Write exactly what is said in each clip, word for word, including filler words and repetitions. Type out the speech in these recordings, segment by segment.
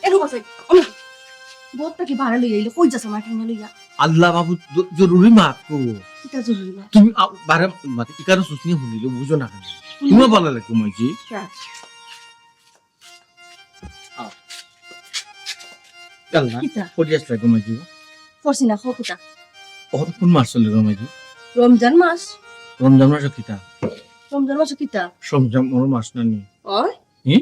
এরকম আছে। বউটা কি বারে লইয়া আইলে? কই যাস আমার ঠেঙ্গা লইয়া? আল্লাহ বাবু, জ-, জরুরি মাত কো। কিতা জরুরি মাত? তুমি আ-, বারে মাত, ইকানো সুসনি হুনিলে বুঝো না কেনে? তুমার ভালা লাগে মাইজি? আল্লাহ, কিতা? করি আসলে গো মাইজি? করছি না, খো কিতা? অখন কোন মাস চলে গো মাইজি? রমজান মাস। রমজান মাসো কিতা? রমজান মাসো কিতা? রমজান মাস না নি? ওই? হি?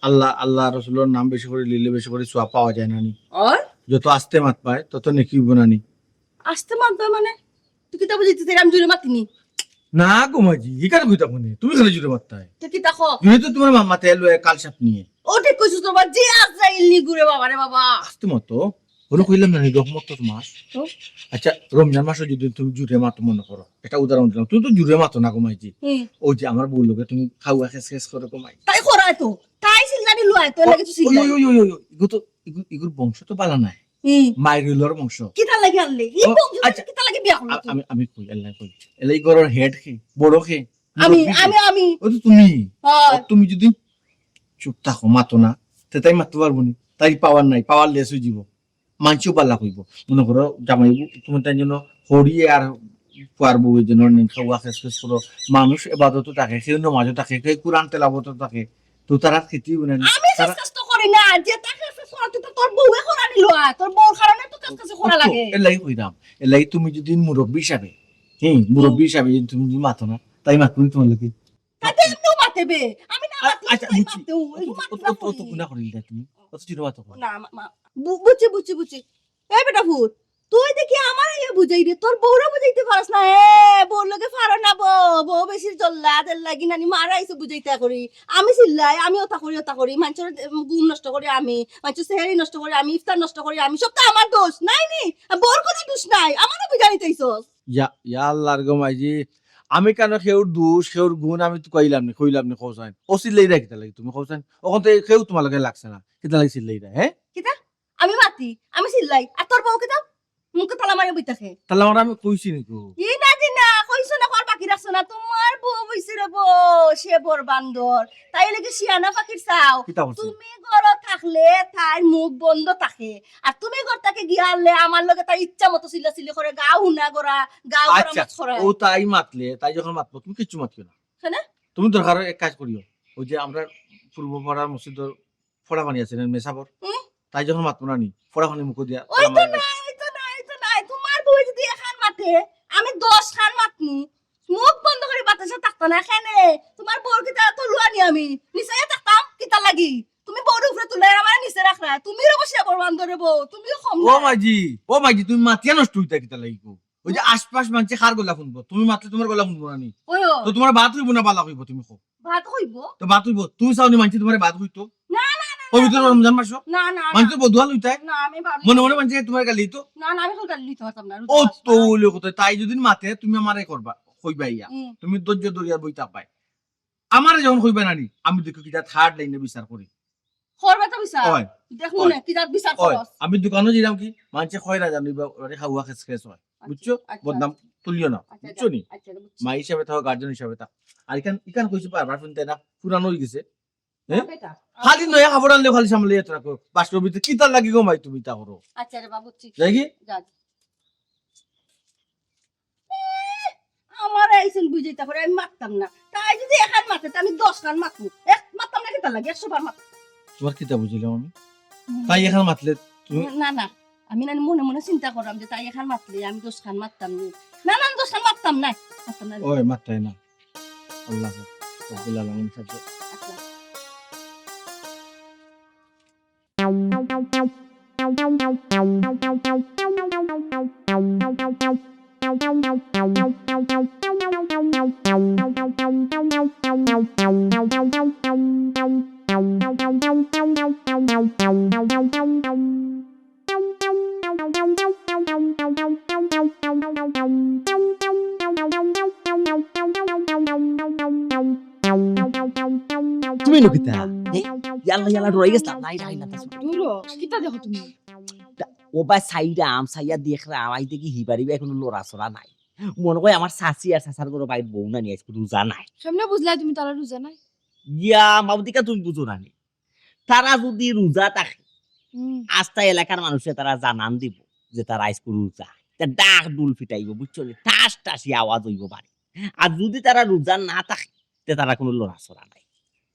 আল্লাহ, আল্লাহ রসুলর নাম বেশি করি লিলে বেশি করি সওয়াব পাওয়া যায় না নি? ওই? যত আস্তে মাতবায়, তত নেকি অইবো না নি? আস্তে মাতবায় মানে? তুই কিতা বুঝাইতে চাইরে? আমি জুরে মাতিনি। না গো মাইজি, ইকানো কইতা কুনে? তুমি খালি জুরে মাততায়। তে কিতা ক? জুরে তো তুমার মা-, মাতে এলো এক কাল সাপ নিয়ে। ও ঠিক কইছস তো বাবা, জি আজরাইল নি ঘুরে বাবা রে বাবা। আস্তে মাতো। ওরে কইলাম না নি, রহমত তো তুমার। তো? আচ্ছা, রমজান মাসো যদি তুমি জুরে মাতো মনে করো, একটা উদাহরণ দিলাম, তুমি তো জুরে মাতো না গো মাইজি। হুম। ওই যে আমার বউর লগে তুমি খাওয়া খেস খেস করো গো মাইজি। তাই করায় তো, তাই চিল্লানি লয়, তোর ও, লাগে তো ওই, চিল্লাই। ওই, ওই, ওই, ওই, ওই, ইগু তো, ইগু, ইগুর বংশ তো বালা নাই। হুম। মাইরুলর বংশ। কিতা লাগি আনলে? ই ও, বংশ আচ্ছা। কিতা লাগি বিয়া করলে আ-, তুই? আমি, আমি কই, আল্লাহ কই। এলাই ঘরর head কে, বড় কে, আমি, মুরব্বি কে? আমি, আমি। ও তো তুমি। হয়। ও তুমি যদি চুপ থাকো, মাতো না, তে তাই মাততে পারবো নি। তাই power নাই, power less হয়ে যাব। মানষেও বালা কইবো। মনে করো, জামাই বউ, তুমি তাই জন্য হরিয়ে আর ফুয়ার বউয়ের জন্য নিন খাওয়া খেস খেস করো। মানুষ এবাদতো থাকে, কেউ নমাজও থাকে, কেউ কোরআন তেলাওয়াতও থাকে। তো তারা খেতেই বলে না। আমি তারা কাজ কাজ তো করি না, যে তাকে কাজ কাজ করাতে তো তোর বউয়ে করা নিল, আর তোর বউর কারণে তো কাজ কাজ করা ও তো লাগে। এলাই কইরাম, এলাই তুমি যদি মুরব্বি হিসাবে, হ্যাঁ, মুরব্বি হিসাবে যদি তুমি যদি মাতো না, তাই মাতবো নি তোমার লগে। তাতে এমনিও মাতে বে, আমি না আ-, মাতলে আচ্ছা, তাই বুঝছি। মাতে, ও, ও, ও, ও তো মাতে না গুনা করি। করিল না তুমি, অত চিনো মাতো না। না, মা, মা, বু-, বুঝছি, বুঝছি, বুঝছি। এই বেটা ফুত, তুই দেখি আমার আইয়া বুঝাই দে, তোর বউরে বুঝাইতে পারস না। এ, বউর লগে ফারো না বউ, বউ বেশি জল্লাদ, এর লাগি নানি মারা আইছে বুঝাইতা করি। আমি চিল্লাই, আমি ওটা করি, ওটা করি, মানষর, উম, ঘুম নষ্ট করি আমি, মানষর সেহেরি নষ্ট করি আমি, ইফতার নষ্ট করি আমি, সব তো আমার দোষ, নাই নি? আর বউর কোনো দোষ নাই, আমারে বুঝাই নিতে আইছস। ইয়া, ইয়া আল্লাহর গো মাইজি, আমি কেন কেউর দোষ, কেউর গুণ আমি তো কইলাম নি, কইলাম নি, কও চাইন। ও চিল্লাইরা কিতা লাগি তুমি কও চাইন? অখন তো কেউ তোমার লগে লাগছে না, কিতা লাগি চিল্লাইরা, হ্যাঁ? কিতা? আমি মাতি, আমি চিল্লাই, আর তোর বউ কিতা? মুখে তালা মারি বই থাকে। তালা মারা আমি কইছি নি গো? ই না জি না, কইছো না, কর বাকি রাখছো না। তোমার বউ বইছে রে বউ, সে বড় বান্দর। তাই লাগি শিয়ানা পাখির চাও। কিতা বলছে? তুমি ঘরো থাকলে তাই মুখ বন্ধ থাকে। আর তুমি ঘর থাকি গিয়া আনলে আমার লগে তাই ইচ্ছা মতো চিল্লাচিল্লি করে, গাও হুনা করা, গাও আচ্ছা, গরম করা। ও তাই মাতলে, তাই যখন মাতবো, তুমি কিচ্ছু মাতিও না। কেনে? তুমি দরকার হয় এক কাজ করিও, ওই যে আমরা পূর্ব পাড়ার মসজিদর ফড়া পানি আছে না, মেসাবর? হুম। তাই যখন মাতবো না নি, ফড়া পানি মুখো দিয়া ওই তালা তো মারি না, এই তো না, এই তো না। তোমার বউ যদি এখান মাতে, আমি দশ খান মাতমু। মুখ বন্ধ করি বাতাসে থাকতা না, কেনে? তোমার বউর কিতা তো লুয়া নি আমি? নিচে থাকতাম, কিতা লাগি? তুমি বউর উপরে তুলে আমার নিচে রাখরা। তুমিও অবশ্যই বড় বান্দরে বউ, তুমিও কম ও না। মাইজি, ও মাইজি, তুমি মাতিয়া নষ্ট হইতা কিতা লাগি গো? ওই যে আশপাশ মানষে কার গলা শুনবো? তুমি মাতলে তোমার গলা শুনবো না নি? ওই ও। তো তোমার বাদ হইবো না বালা হইবো তুমি কও? বাদ হইবো। তো বাদ হইবো। তুমি চাও নি মানষে তোমার বাদ হইতো? না, না, না, না, পবিত্র না। রমজান মাসো? না, না, না। মানষে বদুয়া লইতায়? না, আমি বাদ মনে মনে মানষে তোমার গালি তো? না, না, আমি কেউ গালি দিতে পারতাম না। ও তো ওইলে কথা, তাই যদি মাতে তুমি আমারে করবা, কইবা ইয়া। হুম। তুমি ধৈর্য ধরিয়া বই থাকবায়। আমারে যখন কইবা না নি, আমি দেখো কিতা third line-এ বিচার করি। করবে তো বিচার। ওই, দেখমু ওই, না, কিতা বিচার ওই, করস। আমি দোকানো যাইলাম কি, মানষে কয় না জানি বা, আরে খাওয়া খেস খেস হয়। আচ্ছা, বুঝছো? আচ্ছা, বদনাম আচ্ছা। তুলিও না, আচ্ছা, বুঝছো নি? আচ্ছা, বুঝছি। মা হিসাবে থাকো, গার্জিয়ান হিসাবে থাকো। আর ইখান, ইখান কইছি বারবার শুনতে না, পুরানো হয়ে গেছে। হ্যাঁ? না বেটা। খালি নয়া কাপড় আনলে খালি সামলে এত রাখো। বাস্তবিতে কিতা লাগি গো মাই তুমি তা করো? আচ্ছা রে বাবু, ঠিক যাই কি? যা, যা। এ, আমারে আইছেন বুঝাইতা করে, আমি মাততাম না। তাই যদি এখান মাতে, তে আমি দশ খান মাতমু। এক মাততাম না কিতা লাগি, একশো বার মাততাম। তোমার কিতা বুঝাইলাম আমি? হুম। তাই এখান মাতলে তুমি না, না, আমি না মনে মনে চিন্তা করলাম যে তাই এখান মাতলে আমি দশ খান মাততাম নি। না, না, আমি দশ খান মাততাম না। মাততাম না। ওই মাততাই না। আল্লাহ রব্বুল আলামিন সাহায্য। আচ্ছা। তুমি নকিতা? এ, ইয়াল্লা, ইয়াল্লা, ডরাই গেছলাম। লাই, লাই, লাই, লাই। দূর হ, কিতা দেখো তুমি? ও বা সাইরাম, সাইয়া দেখরাম, আই দেখি হিবারি বা এখনো লড়াচড়া নাই। মনে হয় আমার চাচি আর চাচার ঘরো বাইর বউ না নিয়ে আজকে রোজা নাই। কেমনে বুঝলাই তুমি তারা রোজা নাই? ইয়া, মাবুদিকা তুমি বুঝো না নি? তারা যুদি রোজা থাকে, হুম। আস্তা এলাকার মানুষে তারা জানান দিবো যে তারা আইজকু রোজা। তে ডাক ডুল ফিটাইবো, বুঝছো নি? ঠাস ঠাসি আওয়াজ অইবো বাড়ি। আর যুদি তারা রোজা না থাকে, তে তারা কুনু লড়াচড়া নাই।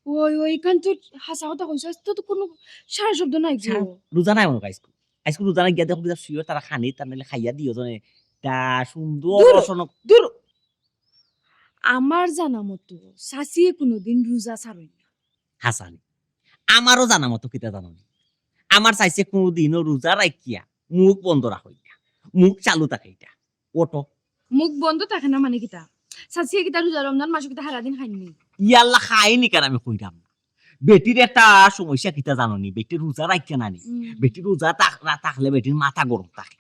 ওই, ওই, ইখান তো হাছা কথা কইছস, তো, তো কুনু সারা শব্দ নাই গো। সারা-, রোজা নাই মনো কয় আইজকু। আইজকু রোজা নাই, গিয়া দেখো কিতা sure তারা খানি, তার নাইলে খাইয়া দিও জনে। তা সুন্দর দূর, রসনক- দূর। আমার জানা মতো চাচিয়ে কুনুদিন রোজা ছাড়ইন না। হাছানি। আমারও জানা মতো কিতা জানো নি? আমার চাচিয়ে কুনুদিনও রোজা রাখিয়া মুখ বন্ধ রাখইন না। মুখ চালু থাকে ইটা। ওঠো। মুখ বন্ধ থাকে না মানে কিতা? চাচিয়ে কিতা রোজা রমজান মাসো কিতা হারাদিন খাইন নি? ইয়াল্লা খাইনি কেনে আমি কইরাম না। বেটির একটা সমস্যা কিতা জানো নি? বেটি রোজা রাখে না নি। হুম। বেটি রোজা থাক-, রা-, থাকলে বেটির মাথা গরম থাকে।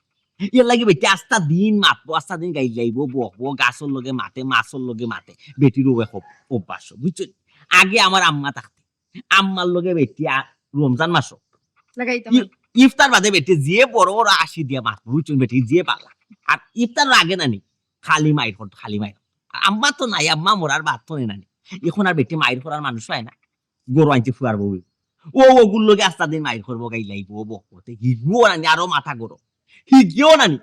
এর লাগি বেটি আস্তা দিন মাতবো, আস্তা দিন গাইল্লাইবো, বকবো, গাছর লগে মাতে, মাছর লগে মাতে। বেটির অউ এক অভ-, অভ্যাস, বুঝছো? আগে আমার আম্মা থাকতে, আম্মার লগে বেটি আ-, রমজান মাসো লাগাইতাম। ই-, ইফতার বাদে বেটি যে বড় বড় আশি দিয়া মাতবো, বুঝছো? বেটি যে পাল্লা। আর ইফতারর আগে না নি, খালি মাইর করতো, খালি মাইর। আর আম্মা তো নাই, আম্মা মরার বাদ তো নাই না নি। এখন আর বেটি মাইর করার মানুষ অয় না। গরু আনছে ফুয়ার বউ। ও, ওগুর লগে আস্তা দিন মাইর করবো, গাইল্লাইবো, বকবো। তে হিগুও না নি, আরো মাথা গরম। হিগিও না নি,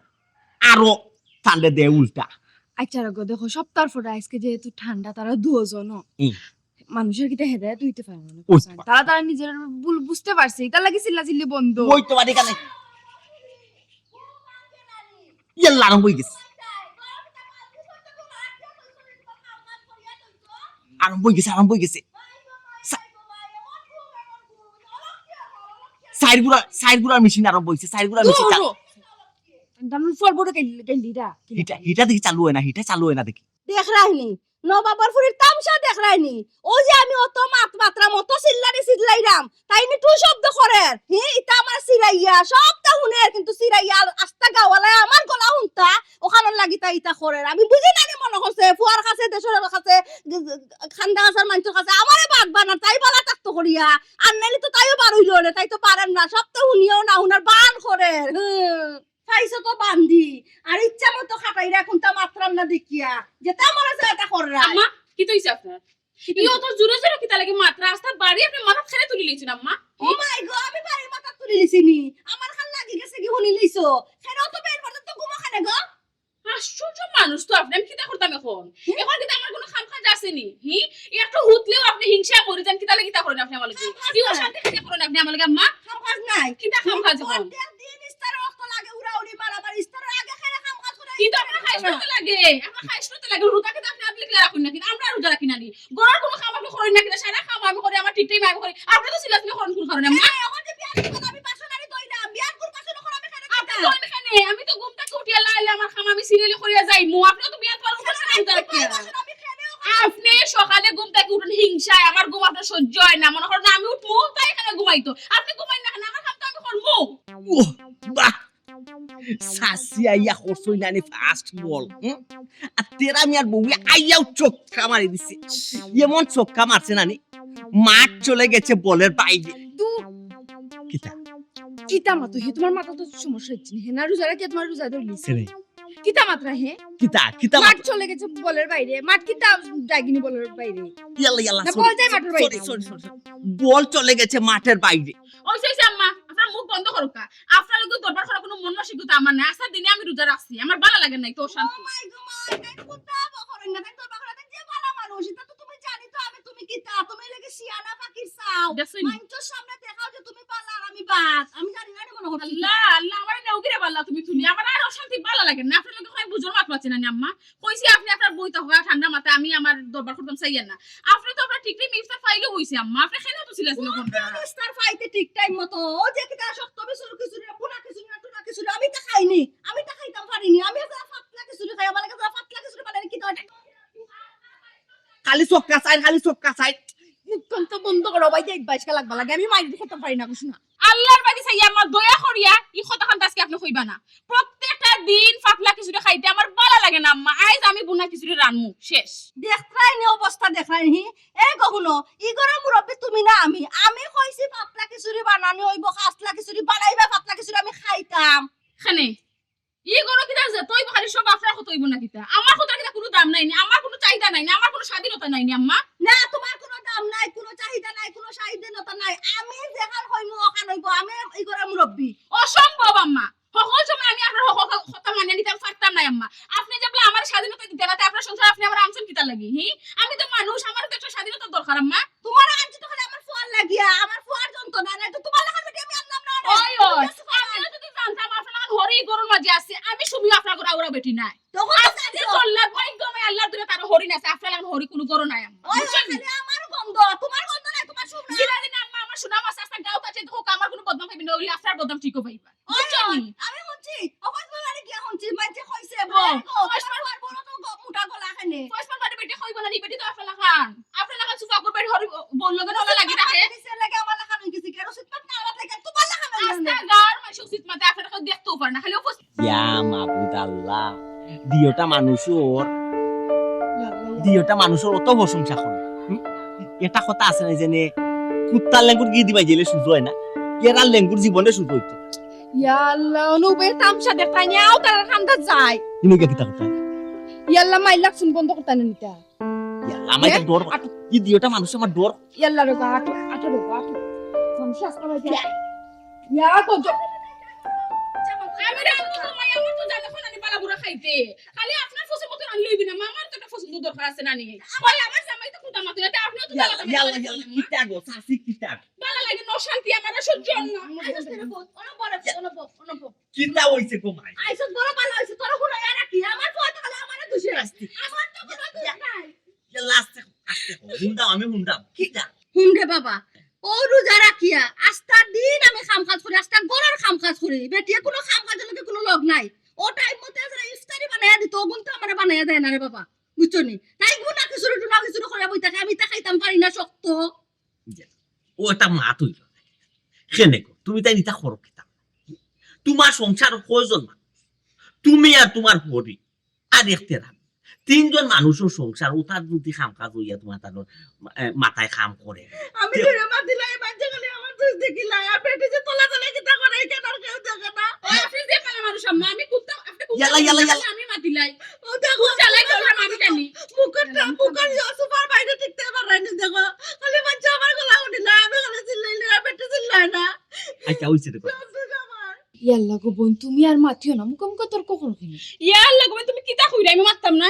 আরো ঠান্ডা দেয় উল্টা। আচ্ছা রাখো, দেখো, সপ্তাহর পরে আইজকে যেহেতু ঠান্ডা, তারা দুইজন। হুম। মানুষের কিতা হেদায়েত অইতে পারে না, ওই বুঝছেন? তারা, তারা নিজের ভুল বুঝতে পারছে, ইটার লাগি চিল্লাচিল্লি বন্ধ। ওই তো বাড়ি কানে। ইয়াল্লা, আরম্ভ অই গেছে। আরম্ভ অই গেছে, আরম্ভ অই গেছে। সা-, চাইর গুড়া, চাইর গুড়ার মেশিন আরম্ভ অইছে, চাইর গুড়ার মেশিন চা-, ধরো। দাম ফল বড় গেল, গেল দিরা। হিটা, হিটা দেখি চালু অয় না, হিটা চালু অয় না দেখি। দেখরায়নি, নবাবর ফুরির তামশা দেখরায়নি। অউ যে আমি অত মাত মাতরাম, অত চিল্লানি চিল্লাইরাম, তাইন টু শব্দ করের। হি, ইতা আমার চিরাইয়া, সবতা হুনের, কিন্তু চিরাইয়া আস্তা গাওয়ালায় আমার গলা হুনতা, অখানর লাগি তাই ইতা করের। আমি বুঝি না নি মনো করছে, ফুয়ার কাছে, দেশর কাছে, খান্দা কাছার মানষর কাছে, আমারে বাদ বানার, তাই বালা থাকতো করিয়া। আর নাইলে তো তাইও বার অইলো না, তাই তো পারের না, সবতা হুনিয়াও না হুনার বান করের। হুম। পাইছো তো বান্দি, আর ইচ্ছা মতো খাটাইরা কুনতা মাতরাম না দেখিয়া, যেতা মনে চায় ইতা কররায়। আম্মা, কিতা অইছে আপনার? কিতা ই অইছে? অত জোরে জোরে কিতা লাগি মাতরা? আস্তা বাড়ি আপনে মাথাত কেনে তুলি লইছইন আম্মা? ও মাই গো, আমি বাড়ি মাথাত তুলি লিছি নি? আমার কান লাগি গেছে গি হুনি লিছো? কেনে অত বের পর্যন্ত ঘুমো কেনে গো? আশ্চর্য মানুষ তো আপনে, আমি কিতা করতাম এখন? হুম? এখন কিতা আমার কুনু কাম কাজ আছে নি? হি? একটু হুতলেও আপনে হিংসায় মরি যান, কিতা লাগি কিতা করইন আপনে আমার লগে? কাম কাজ ই নাই। অশান্তি কিতা করইন আপনে আমার লগে, আম্মা? কাম কাজ নাই। কিতা কাম কাজ এখন? প্রত্যেক দিন ইফতার অক্ত লাগে উড়াউড়ি মারামারি, ইফতারর আগে কেনে কাম কাজ করে? ই তো আপনার খাইশ করতে লাগে, আপনার খাইশ করতে লাগে, রোজা কিতা আপনে আবলিক রাখইন না কিতা? আমরা রোজা রাখি না নি? ঘরর কুনু কাম আপনে করইন না কিতা? সারা কাম আমি করি, আমার ঠিক টাইমে আমি করি। আপনে তো চিল্লাচিল্লি করইন কুন কারণে, আম্মা? এই, এখন যে বিয়ার ঘর আমি বাসন আনি ধুই না, বিয়ার ঘর বাসন এখন আমি কেনে আপনে ধুইতাম? ধুইন কেনে? আমি তো ঘুম থাকি উঠিয়া লাইলে আমার কাম আমি সিরিয়ালি করিয়া যাইমু। আপনে তো বিয়ার পর উপর সারা আমি রোজা রাখিয়া। বাসন আমি কেনে এখন আপনে সকালে ঘুম থাকি উঠইন হিংসায়, আমার ঘুম আপনার সহ্য অয় না। মনে করইন আমি উঠমু, তাই এখানে ঘুমাইতো। আপনে ঘুমাইন না কেনে? আমার কাম তো আমি করমু। ওহ, বাহ! চাচি আইয়া করছইন নানি first ball, হুম? আর তেরা মিয়ার বউয়ে আইয়াও ছক্কা মারি দিছে। এমন ছক্কা মারছে নানি, মাঠ চলে গেছে বলের বাইরে। দূর। কিতা? কিতা মাতো হে? তোমার মাথা তো সমস্যা অইছে নি? হে না রোজা রাখিয়া তোমার রোজা ধরলি। কেনে? কিতা মাতরা হে? কিতা, কিতা মাত মাত? চলে গেছে বলের বাইরে। মাত কিতা যায়গি নি বলের বাইরে? ইয়াল্লা, ইয়াল্লা, না, sorry, বল যায় মাঠের বাইরে। Sorry, sorry, sorry, sorry। বল চলে গেছে মাঠের বাইরে। অইছে, অইছে আম্মা, আপনার মুখ বন্ধ করউক্কা। আপনার লগে দরবার করার কুনু মন মানসিকতা আমার নাই। আস্তা দিনে আমি রোজা রাখছি, আমার ভালা লাগে না ইতা অশান্তি। ও মাই গো মাই, তাই কুনতা বকরেন না, তাই দরবার করেন, তাই যে ভালা মানুষ, ইতা তো তুমি জানি তো আমি তুমি কিতা, তুমি লাগে শিয়ানা পাখির চাও। দেখছইন? মানষর সামনে দেখাও যে তুমি ভালা আর আমি বাদ। আমি জানি না রে মনে করছি আল্লাহ, কিতা। আল্লাহ, আমারে নেও গিরে বাল্লা তুমি তুমি। আমার আর অশান্তি ভালা লাগে না। আপনার লগে কয় বুঝর মাত পাচ্ছি না নি আম্মা। কইছি আপনে আপনার বই তো হওয়া ঠান্ডা মাথায় আমি আমার দরবার করতাম চাইয়েন না। আপনে তো আপনার ঠিক টাইম ইফতার পাইলেও অইছে আম্মা। আপনে কেনে তো চিল্লাচিল্লি করইন না? ইফতার পাইতে ঠিক টাইম মতো। ও যে কিতা শক্ত বিচুর খিচুড়ি, ভুনা খিচুড়ি, টুনা খিচুড়ি, আমি তো খাইনি। আমি তো খাইতাম পারিনি। আমি যারা পাতলা খিচুড়ি খাই, আমার লাগে যারা পাতলা খিচুড়ি বানাইলে কিতা অয়? খালি ছক্কা চাইর, খালি ছক্কা চাইর। মুখখান তো বন্ধ করো ভাই, যে বাইশকা লাগবা লাগে। আমি মাইর করতাম পারি না, বুঝছো না? আল্লাহর বাড়ি চাইয়া আম্মা দয়া করিয়া ই কথাখান আজকে আপনে কইবা না। প্রত্যেকটা দিন পাতলা খিচুড়ি খাইতে আমার ভালা লাগে না আম্মা। আইজ আমি ভুনা খিচুড়ি রানমু, শেষ। দেখরায়নি অবস্থা, দেখরায়নি। এ গো হুনো, ই ঘরর মুরব্বি তুমি না আমি। আমি কইছি পাতলা খিচুড়ি বানানি অইবো, খাসলা খিচুড়ি বানাইবা, পাতলা খিচুড়ি আমি খাইতাম। কেনে? ই ঘরো কিতা আছে? তুই খালি সব আপনার কথা অইবো না কিতা? আমার কথার কিতা কুনু দাম নাই নি? আমার কুনু চাহিদা নাই নি? আমার কুনু স্বাধীনতা নাই নি, আম্মা? না, তোমার কুনু দাম নাই, কুনু চাহিদা নাই, কুনু স্বাধীনতা নাই। আমি যেখান কইমু, ওখান অইবো। আমি ই ঘরর মুরব্বি। অসম্ভব, আম্মা। হকল সময় আমি আপনার হকল কথা মানিয়া নিতাম পারতাম নায়, আম্মা। আপনে যে বলে আমার স্বাধীনতা দিতা না, তে আপনার সংসার আপনে আমার আনছইন কিতার লাগি, হি? আমি তো মানুষ, আমারও তো একটা স্বাধীনতার দরকার, আম্মা। তোমার আনছি তো খালি আমার ফুয়ার লাগিয়া, আমার ফুয়ার যন্ত্রণা, নাইলে তো তোমার লাখান বেটি আমি আনলাম না, না। ওই, ওই, আমিও যদি জানতাম আপনার লাখান হরি ই ঘরর মাঝে আছে, আমি সুমিও আপনার ঘরর আউরা বেটি নায়। তখন তো আজকে জানতো। চল্লা ভাগ্য, আমি আল্লাহর দূরে তার হরি না আছে, আপনার লাখান হরি কুনু ঘরো নাই, আম্মা। ওই, বুঝছইন? ওই, খালি আমারও গন্ধ, তোমার গন্ধ নাই, তোমার সুখ নাই। জিনা দিন আম্মা, আমার সুনাম আছে, আস্তা গাঁও কাছে হোক, আমার কুনু বদনাম পাইবি না, অইলে আপনার বদনাম ঠিকও পাইবা। ওই, বুঝছইন ওই, নি? আমি হুনছি, ও ফয়সাল বাড়ি গিয়া হুনছি, মানষে কইছে, ও, বড় গো, ফয়সাল ফয়সাল বাড়ি বড় তো গ-, মোটা গলা কেনে? ফয়সাল বাড়ি বেটি কইবো না নি, বেটি তো আপনার লাখান। আপনার লাখান সুফা করবে, হরি বউর লগে নলা লাগি থাকে। কিসের লাগি আমার লাখান অই গেছে? কেন সুতপাত না আমার লাগে? তোমার লাখান অই গেছে। আস্তা গাঁওর মানষে সুতপাতে আপনার লাখান দেখতেও পারে না, খালি উপস্থিত। ইয়া মাবুদ আল্লাহ, দিওটা মানুষর, দিওটা মানুষর অত প্রশংসা করে। হুম? এটা কথা আছে না, যেনে কুত্তার লেঙ্গুর গিয়ে দিবা গেলে সুজু অয় না, এরার লেঙ্গুর জীবনে সুজু অইতো। ইয়া আল্লাহ, অনুবে তামশা দেখতাই নি, আও তার কান্দা যায়। ইনো গিয়া কিতা কথা? ইয়া আল্লাহ, মাইর লাগছুন বন্ধ করতাই না নিতা। ইয়া আল্লাহ, আমার হ্যাঁ? ডর। আটো। ই দিওটা মানুষ আমার ডর। ইয়া আল্লাহ রে গো, আটো, আটো রে গো, আটো। মানুষ আসতে পারে। ইয়া, ইয়া, গো, জ-, আমি রাখবো তো মাই, আমার তো জানে কোন আনি বালা বুড়া খাইতে। খালি আপনার পছন্দ মতো আনলে অইবি না, মা, আমার তো একটা পছন্দ দরকার আছে না নি? ভাই, আমার জামাই তো কুতা মাতুরি, তে আপনিও তো ইয়া, বালা ইয়া, জামাই ইয়া, ইয়া, কিতা গো, চাচি কিতা? বালা লাগে না, অশান্তি আমার আর সহ্য হয় না। আইসা তেরে ফোন, অনবর, অনবর, অনবর। কিতা অইছে গো মাই? আইসা বড় বালা অইছে, তোর হুনাইয়া রাখি, আমার ফোন তো খালি আমারে দুষে। আস্তে। আমার তো কোনো দুষ নাই। ইয়া, আস্তে, আস্তে কও। হুনতাম, আমি হুনতাম। কিতা? হুন রে বাবা, ও রোজা রাখিয়া আস্তা দিন আমি কাম কাজ করি, আস্তা ঘরর কাম কাজ করি। বেটিয়ে কোনো কাম কাজর লগে কোনো লগ নাই। ও টাইম মতে আছে ইফতারি বানাইয়া দিত, ও গুনতো আমারে বানাইয়া দেয় না রে বাবা। বুঝছো নি? তাই গুনা খিচুড়ি টুনা খিচুড়ি করে বই থাকে, আমি তা খাইতাম পারি না শক্ত। ও একটা মাত অইল। কেনে গো, তুমি তাইন ইতা করো কিতা? তোমার সংসার কয়জন মানুষ? তুমি আর তোমার হরি। আর একটা রান। তিনজন মানুষর সংসার, ওটার যদি কাম কাজ অইয়া তোমার তার, এ, মাথায় কাম করে। আমি তে- ধরে মাতিলাই, মানষে খালি আমার দুষ দেখিলাই। আর বেটি যে তলা তলা কিতা করে, কেন আর কেউ দেখে না? ওই আপনি যে বালা মানুষ আম্মা, আমি কুত্তা, আপনি কুত্তা ইয়ালা, ইয়ালা, ইয়ালা। আমি মাতিলাই। ও দেখো, জ্বালাই তো ওরা মারি জানি। মুখেরটা, মুখের ইয়া সুপার বাইরে টিকতে পারে না, দেখো। খালি মানষে আমার গলা উঠিলা, আমি খালি চিল্লাইলে, আর বেটি চিল্লায় না। আচ্ছা, অইছে দেখো। ইয়াল্লা গো বইন, তুমি আর মাতিও না, মুখে মুখে তর্ক করো কেনে? ইয়াল্লা গো বইন, তুমি কিতা কইরা? আমি মাততাম না,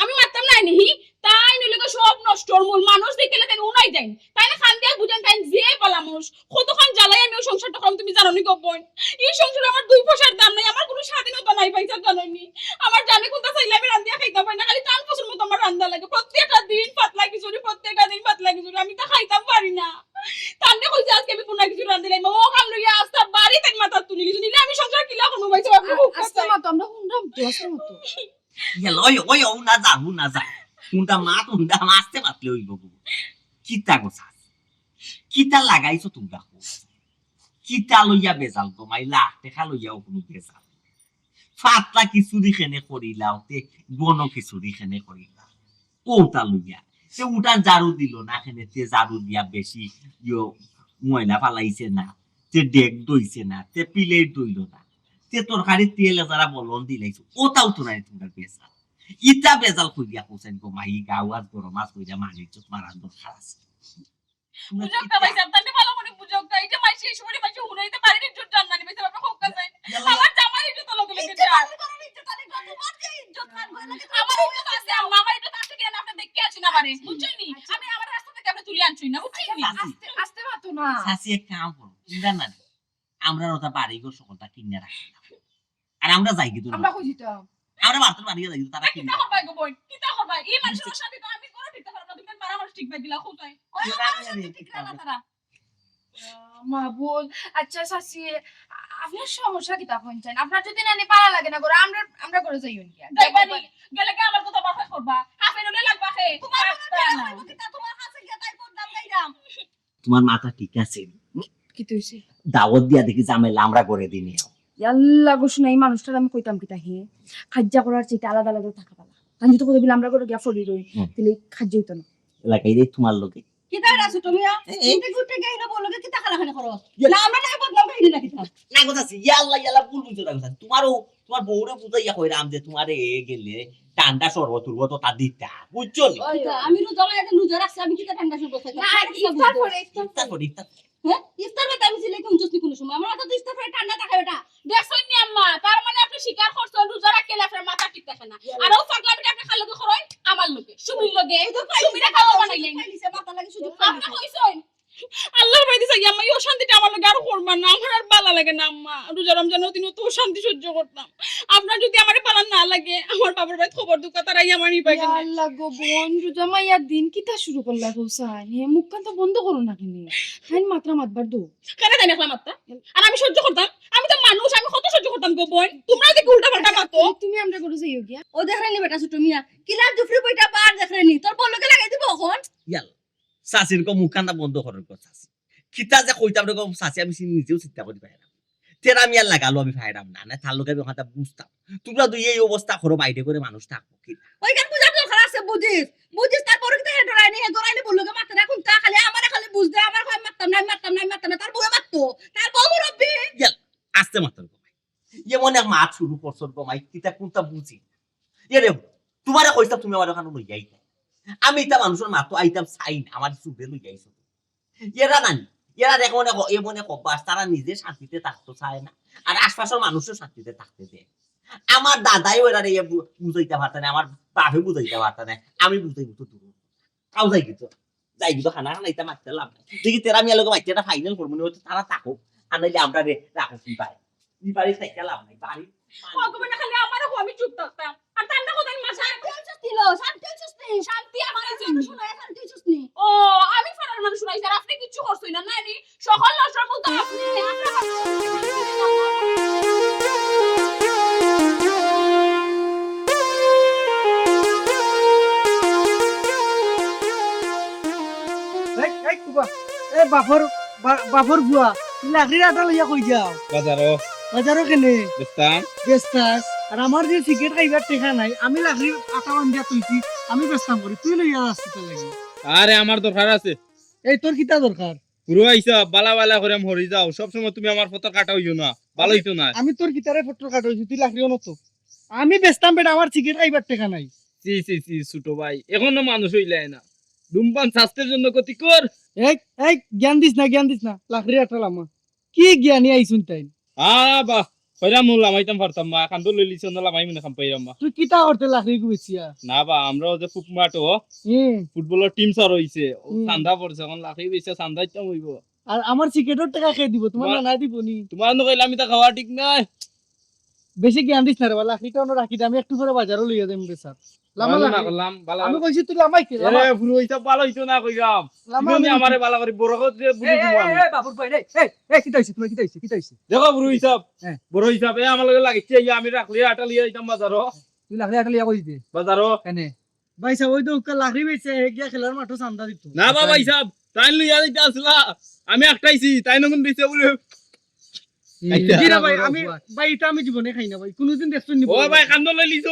আমি মাততাম না নি, হি? তাইন অইলে গো সব নষ্টর মূল, মানুষ দেখিলে তাইন উনাই যাইন। তাইন কান দিয়া বুঝেন, তাইন যে বালা মানুষ, কতখান জ্বালাই আমি ওই সংসারটা করলাম, তুমি জানো নি গো বইন? এই সংসারে আমার দুই পয়সার দাম নাই, আমার কোনো স্বাধীনতা নাই, পয়সা জানো নি? আমার জানে কোনটা চাইলে আমি রান্দিয়া খাইতাম পারি না, খালি তান পছন্দ মতো আমার রান্দা লাগে। প্রত্যেকটা দিন পাতলা খিচুড়ি, প্রত্যেকটা দিন পাতলা খিচুড়ি, আমি তা খাইতাম পারি না। তানরে কইছি আজকে আমি কুনা কিছু রান্দিলাই, ও কাম লইয়া আস্তা বাড়ি তাইন মাথাত তুলি নিছইন। নিলে আমি সংসার কিলা করমু ভাই সাহেব, আপনি খুব আস্তে কথা। মাতো, আমরা হুনরাম তো, আস্তে মাতো। ইয়া, লয়, ওই, ও না যা, ও না যা। হুনতা মাত, হুনতা মাত, আস্তে মাতলে অইবো গো। কিতা গো চাচি? কিতা লাগাইছো তুমরা? কিতা লইয়া বেজাল গো মাই? লাখ টেকা লইয়াও কোনো বেজাল। পাতলা খিচুড়ি কেনে করিলাও, তে ঘন খিচুড়ি কেনে করিলাও। ওটা লইয়া। তে উঠান ঝাড়ু দিল না কেনে, তে ঝাড়ু দিয়া বেশি ইয়ো ময়লা ফালাইছে না, তে ডেক ধইছে না, তে প্লেট ধইল না, তে তরকারি তেল যারা বলন দিলাইছে, ওটাও তো নাই তুমরা বেজাল। ইটা বেজাল করিয়া কইছইন গো মাই, গাউ আজ গরম আজ কইরা মানির চোখ মারার দরকার আছে। বুঝক্কা ভাই সাহেব, তাইলে ভালা করি বুঝক্কা। এই যে মাইনষে এই সময় মাইনষে হুনাইতে পারে নি, ইজ্জত জান না নি, ভাই সাহেব, আপনি খুব কাছে। ইয়াল্লা। আমার জামার ইজ্জত তো লগে লগে ইজ্জত যার। আমি কোনো ইজ্জত আনি না, তোমার যে ইজ্জত খান করে লাগে, আমার ইজ্জত আছে, আম্মা, আমার ইজ্জত আছে কিনা আপনি দেখে আছেন আমারে, বুঝছইন নি? আচ্ছা। আমি আমার রাস্তা থেকে আপনি তুলে আনছইন না, বুঝছইন নি? আচ্ছা, আস্তে, আস্তে মাতো না। চাচি, এক কাম করো, চিন্তা না, আমরা ওটা বাড়ি ঘর সকলটা কিনে রাখি। আর আমরা যাই কি আমরা কই দিতাম? আমরা বাড়িতে বাড়ি যাই, তারা কিনে। কিতা করবায় গো বইন? কিতা করবায়? এই মানুষের সাথে তো আমি কোনো ঠিক করতাম পারতাম না, তুমি মারামারি ঠিক বাই দিলা কোথায়? ওই না, আমার না, সাথে না, ঠিক না, না, তারা। আহ, মাহবুব, আচ্ছা চাচি, আ-, আপনার সমস্যা কিতা কইন চাইন? আপনার যদি নানি ভালা লাগে না ঘরো, আমরা, আমরা ঘরো যাইও নি। যাইবা নি? গেলে কি আমার কথা বাসা করবা? হাফে নলে লাগবা খে? তোমার কোনো আচ্ছা। বিয়া হইব কিতা? তোমার কাছে গিয়া তাই বদনাম গাইরাম। তোমার মাথা ঠিক আছে? কিতা অইছে? দাওয়াত দিয়া দেখি ঝামেলা আমরা করে দিনে। ইয়াল্লা গো শুনা, এই মানুষটার আমি কইতাম কিতা হে? কাইজ্জা করার চাইতে আলাদা আলাদা থাকা ভালা। তাইন যদি কইতা বলে আমরা ঘরো গিয়া ফড়ি রই, হুম। তাইলে কাইজ্জা অইতো না। এলাকায় রে তোমার লগে। কিতা রে ছোট মিয়া? এ, এ। ইনতে ঘুরতে গিয়া না বললো কিতা খালাখালি করো? ইয়া। না, আমরা তাকে বদনাম খাইনি না কিতা? না গো চাচি, ইয়া আল্লাহ, ইয়া আল্লাহ, ভুল বুঝছো না গো চাচি। তোমারও, তোমার বউরে বুঝাইয়া কইরাম যে তোমারে এ গেলে ঠান্ডা শরবত উরবত ওটা দিতা, বুঝছো নি? ওই তো, আমি রোজা রাখছি, রোজা রাখছি, আমি কিতা ঠান্ডা শরবত খাইতাম? না, আর ইফতার পরে, ইফতার ইফতার পরে। পরে, ইফতার। হ্যাঁ? ইফতার পরে আমি সিলেট হুনছস নি কোনো সময়? আমার মাথা তো ইফতার পরে ঠান্ডা থাকে বেটা। দেখছইন নি আম্মা? তার মানে আপনি স্বীকার করছেন, রোজা রাখলে আপনার মাথা ঠিক থাকে না। আর ও পাগলা বেটা আপনি খালি লগে করইন, আমার লগে, সুমির লগে। সুমিরে খাওয়া বানাইলেন। আপনি কইছইন? আল্লাহর বাড়ি দিছে আম্মা, এই অশান্তিটা আমার লগে আর করবা না, আমার আর ভালা লাগে না আম্মা। রোজা রমজানের দিনও তো অশান্তি সহ্য করতাম। আপনার যদি আমারে ভালা না লাগে, আমার বাবার বাড়িত খবর দুকা তারাই আমার নিবা ইয়া কেনে। আল্লাহ গো বোন, রোজা মাইয়া দিন কিতা শুরু করলা গো সাই? হে মুখখান তো বন্ধ করো না কেনে? খাইন মাত্রা মাতবার দো। কেনে জানি একলা মাত্রা? আর আমি সহ্য করতাম? আমি তো মানুষ, আমি কত সহ্য করতাম গো বোন? তোমরা যদি উল্টা পাল্টা মাতো। তুমি আমরা গরু যাইও গিয়া। ও দেখরে নি বেটা ছোট মিয়া, কিলা জুফরি বইটা বার দেখরে নি, তোর বলকে লাগাই দিব এখন। ইয়াল, চাচির গো মুখখান বন্ধ করার গো চাচি। কিতা যে কইতাম রে গো চাচি, আমি নিজেও চিন্তা করি পাইরাম। তেরা মিয়ার লাগালো আমি পাইরাম না, না তার লগে আমি কথা বুঝতাম। তোমরা দুই এই অবস্থা করো, বাইরে করে মানুষ থাকবো কি? ওইখান বুঝার দরকার আছে, বুঝিস? বুঝিস, তার বড় কিতা হে ডরায়নি, হে ডরাইলে বললো গো মাত্রা কোনটা, খালি আমারে খালি বুঝ দে, আমার কয় মারতাম না, মারতাম না, মারতাম না, তার বউয়ে মারতো, তার বউ মুরব্বি। ইয়াল, আস্তে মাত্র গো মাই। এমন এক মাত শুরু করছো গো মাই, কিতা কোনটা বুঝি? এ রে, তোমারে কইতাম তুমি আমার ওখানে লইয়া আইতাম। আমি ইতা মানুষের মাতো আইতাম চাই না, আমার চুপে লইয়া আইছো। এরা নানি, এরা দেখো মনে ক-, এ মনে অভ্যাস, তারা নিজে শান্তিতে থাকতে চায় না, আর আশপাশের মানুষও শান্তিতে থাকতে দেয়। আমার দাদাই ওরা রে বু-, বুঝাইতে পারতা না, আমার বাপে বুঝাইতে পারতা না, আমি বুঝাইব তো দূর। তাও যাই কিন্তু, যাই কিন্তু খানা খানা ইতা মারতে লাভ নাই। দেখি তেরা মিয়া লগে মাইতে একটা ফাইনাল করবো নি, হয়তো তারা থাকো, আর নাইলে আমরা রে রাখো কি পারে। ই বাড়ি থাইকা লাভ নাই, বাড়ি। ভগবান খালি আমারে কো, আমি চুপ থাকতাম। আর তার না কোথায় মাসে আর কেউ চুপ ছিল, শান্তি চুপ নেই। শান্তি আমার আছে, আমি শুনো, শান্তি চুপ নেই। ও, আমি ফরার মানুষ শুনাইছি, আর আপনি কিচ্ছু করছই না, নানি? সকল নষ্টর মধ্যে আপনি, আমরা এই, এই, কুবা। এ, বাফর, বা-, বাফর বুয়া, তুমি লাকড়ির আটা লইয়া কই যাও? বাজারো। বাজারো কেনে? বেচতাম। বেচতাস? আর আমার যে সিগারেট খাইবার টেকা নাই, আমি লাকড়ির আটা বান্ধিয়া থইছি, আমি বেচতাম করি, তুই লইয়া যাস কিতার লাগি? আরে, আমার দরকার আছে। এই, তোর কিতা দরকার? বুড়ো আইছা, বালা বালা করে মরি যাও, সব সময় তুমি আমার ফতর কাটা অইও না, বালা অইতো না। আমি তোর কিতারে ফতর কাটা অইছি, তুই লাকড়ি অনো তো। আমি বেচতাম বেটা, আমার সিগারেট খাইবার টেকা নাই। ছি, ছি, ছি, ছোট ভাই, এখনো মানুষ অইলায় না। ধূমপান স্বাস্থ্যের জন্য ক্ষতিকর। এই, এই, জ্ঞান দিস না, জ্ঞান দিস না। লাকড়ি আটা লামা। কি জ্ঞানী আইছুন তাইন? আ, বাহ, কইরাম নু লামাইতাম পারতাম না। কান্দো লইলিছ না লামাই মনে খাম পাইরাম না। তুই কিতা করতে লাকড়ি গু বেচিয়া? না বা, আমরা ওই যে ফুটমাঠো হুম। ফুটবলের টিম সার অইছে। ও হুম। চান্দা পড়ছে, এখন লাকড়ি বেচিয়া চান্দা দিতাম অইবো। আর আমার সিগারেটর টেকা কে দিব? তোমার তোমার নানা দিব নি? তোমার নু কইলে আমি তা খাওয়া ঠিক নাই। বেশি জ্ঞান দিস না রে বা, লাকড়িটা অনো রাখি দে, আমি একটু পরে বাজারো লইয়া যাইমু রে স্যার। লামা ভালো না লাকড়ি। করলাম, ভালো আমি করলাম। কইছি তুই লামাই কে? এ, লামা। বুড়ো ইতা ভালো অইতো না কইরাম। লামা তুমি আমি আমারে ভালো করি বড় করে যে বুঝি এই, দিব এই, আমি। এই, বাবুর ভাই, এই, এই, এই, কিতা অইছে? তোমার কিতা অইছে? কিতা অইছে? দেখো বুড়ো হিসাব, হ্যাঁ। বড় হিসাব, এ আমার লগে লাগিছে, এই আমি লাকড়ি আটা লইয়া যাইতাম বাজারো। তুই লাকড়ি আটা লইয়া কই দিতে? বাজারো। কেনে? ভাই সাহেব, ওই তো উক্কা লাকড়ি বেচে, হে গিয়া খেলার মাঠো চান্দা দিত। না বা ভাই সাহেব, তাই লইয়া যাইতে আসলা। আমি একটাইছি, তাই নগুন দিছে বলে। জি না ভাই, আমি, ভাই, এটা আমি জীবনে খাই না ভাই, কোনোদিন দেখছো নি? ও ভাই, কান্দো লইলিছ,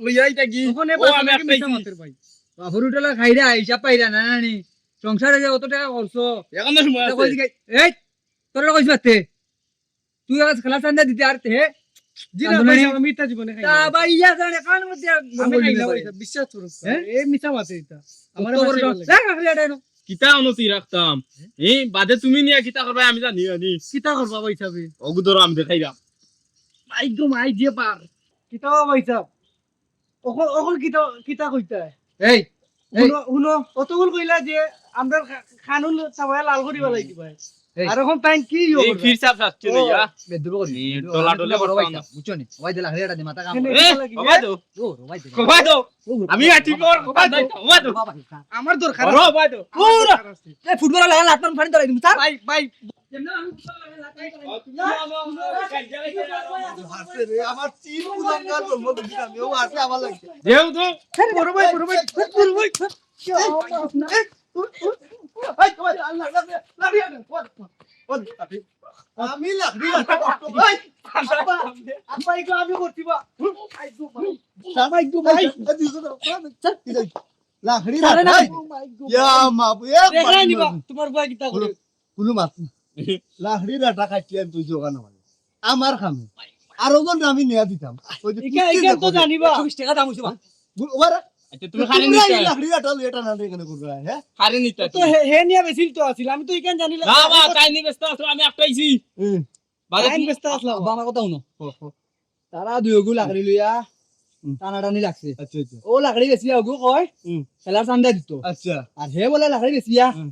লইয়া যাইতা কি? ওখানে ও, আমি একটাইছি। মাতের ভাই। বাফর উঠলা খাইরা, হিসাব পাইরা না, না, নি? সংসারে যে অত টেকা খরচ। এখন তো সময় আছে। এই, তোরা কইছ বাতে। তুই আজ খেলা চান্দা দিতে আর তে? জি না ভাই, আমি ইতা জীবনে খাই না। তা ভাই, ইয়া জানে কান মধ্যে আমি খাই না ভাই, বিশ্বাস করো। হ্যাঁ? এই মিছা মাতে ইতা। আমার কত বড় ভাষায় লোক। বলে। দেখ, লাকড়ি আটা এনো। কিতা অনো তুই রাখতাম? এই বাদে তুমি নিয়া কিতা করবা আমি জানি, জানি। কিতা করবা ভাই সাহেব? ওগু ধরো আমি দেখাইরাম। মাই গো মাই যে পার। কিতা ভাই সাহেব? অকল, অকল কিতা, কিতা কইতা? এই, এই। হুনো, হুনো, অতগুল কইলা যে আমরা খা-, খানুল চাবাইয়া লাল করি বালাই দিবা। এই। আর এখন তাইন কি ইয়ে এই করলা? ফির সাহেব শাস্তি ও। লইয়া। বেদ্দুর করি। এই বেদ্দুর। টলা আমি টলি বড় করতাম ভাই না। সাহেব, বুঝছো নি? ওবাই দে লাকড়ি আটা দে, মাথা কাম এ, করে। ওবাই দে। ও, ওবাই দে। ওবাই দে। ওবাই দে। ওবাই দে। ওবাই দে। আমার দরকার আছে। ওবাই দে। আমার দরকার আছে। এ, ফুটবল লাগা লাত পান ফানি ধরাই দিমু, স্যার। ভাই, ভাই। হাসে রে, আমার চিন কুলাঙ্গার জন্ম দিছি আমি, ও হাসে আমার লাগছে। দেও তো। আরে বড় ভাই, বড় ভাই, বড় ভাই। এই, এই, এই, এই, আল্লাহ, আল্লাহ, আল্লাহ, আল্লাহ, আল্লাহ, আল্লাহ, আল্লাহ। আমি লাকড়ি আটা করতাম। এই, আব্বা, আব্বা, এগুলো আমি করছি বা। আব্বা, একটু ভাই। এই, দুইজন, স্যার, কি যাই? লাকড়ি তারে রাটা, না। এই, ইয়া মাবু, এ দেখলাই নিবা, তোমার বুয়া কিতা করে। কুলু মাত না। লাকড়ি রাটা কাটিয়া তুই জোগান আমার। আমার কামে। আর ওজন আমি নিয়া দিতাম। ওই যে ইকা, কুস্তি ইকা তো দেখো। জানিবা। একশো বিশ টাকা দাম হইছে বা। বু-, ওরা, আচ্ছা, তুমি খালি তোমরা নিতে এই হয়। লাকড়ি রাটা লইয়া টানাটানি কেন করবে, হ্যাঁ? খালি নিতে তো হয়। হে, হে নিয়া বেশিল তো আছিল। আমি তো ইখান জানি না। না, বা, তাই নি ব্যস্ত আছো, আমি আটকাইছি। হুম। বাবা, তাই তুমি ব্যস্ত আসলাম। আব্বা, আমার কথা হুনো। ও, ও। তারা দুইগু লাকড়ি লইয়া হুম। টানাটানি লাগছে। আচ্ছা, আচ্ছা। ও লাকড়ি বেশি ওগু কয়, হুম। খেলার চান্দা দিত। আচ্ছা। আর হে বলে লাকড়ি বেশিয়া। হুম।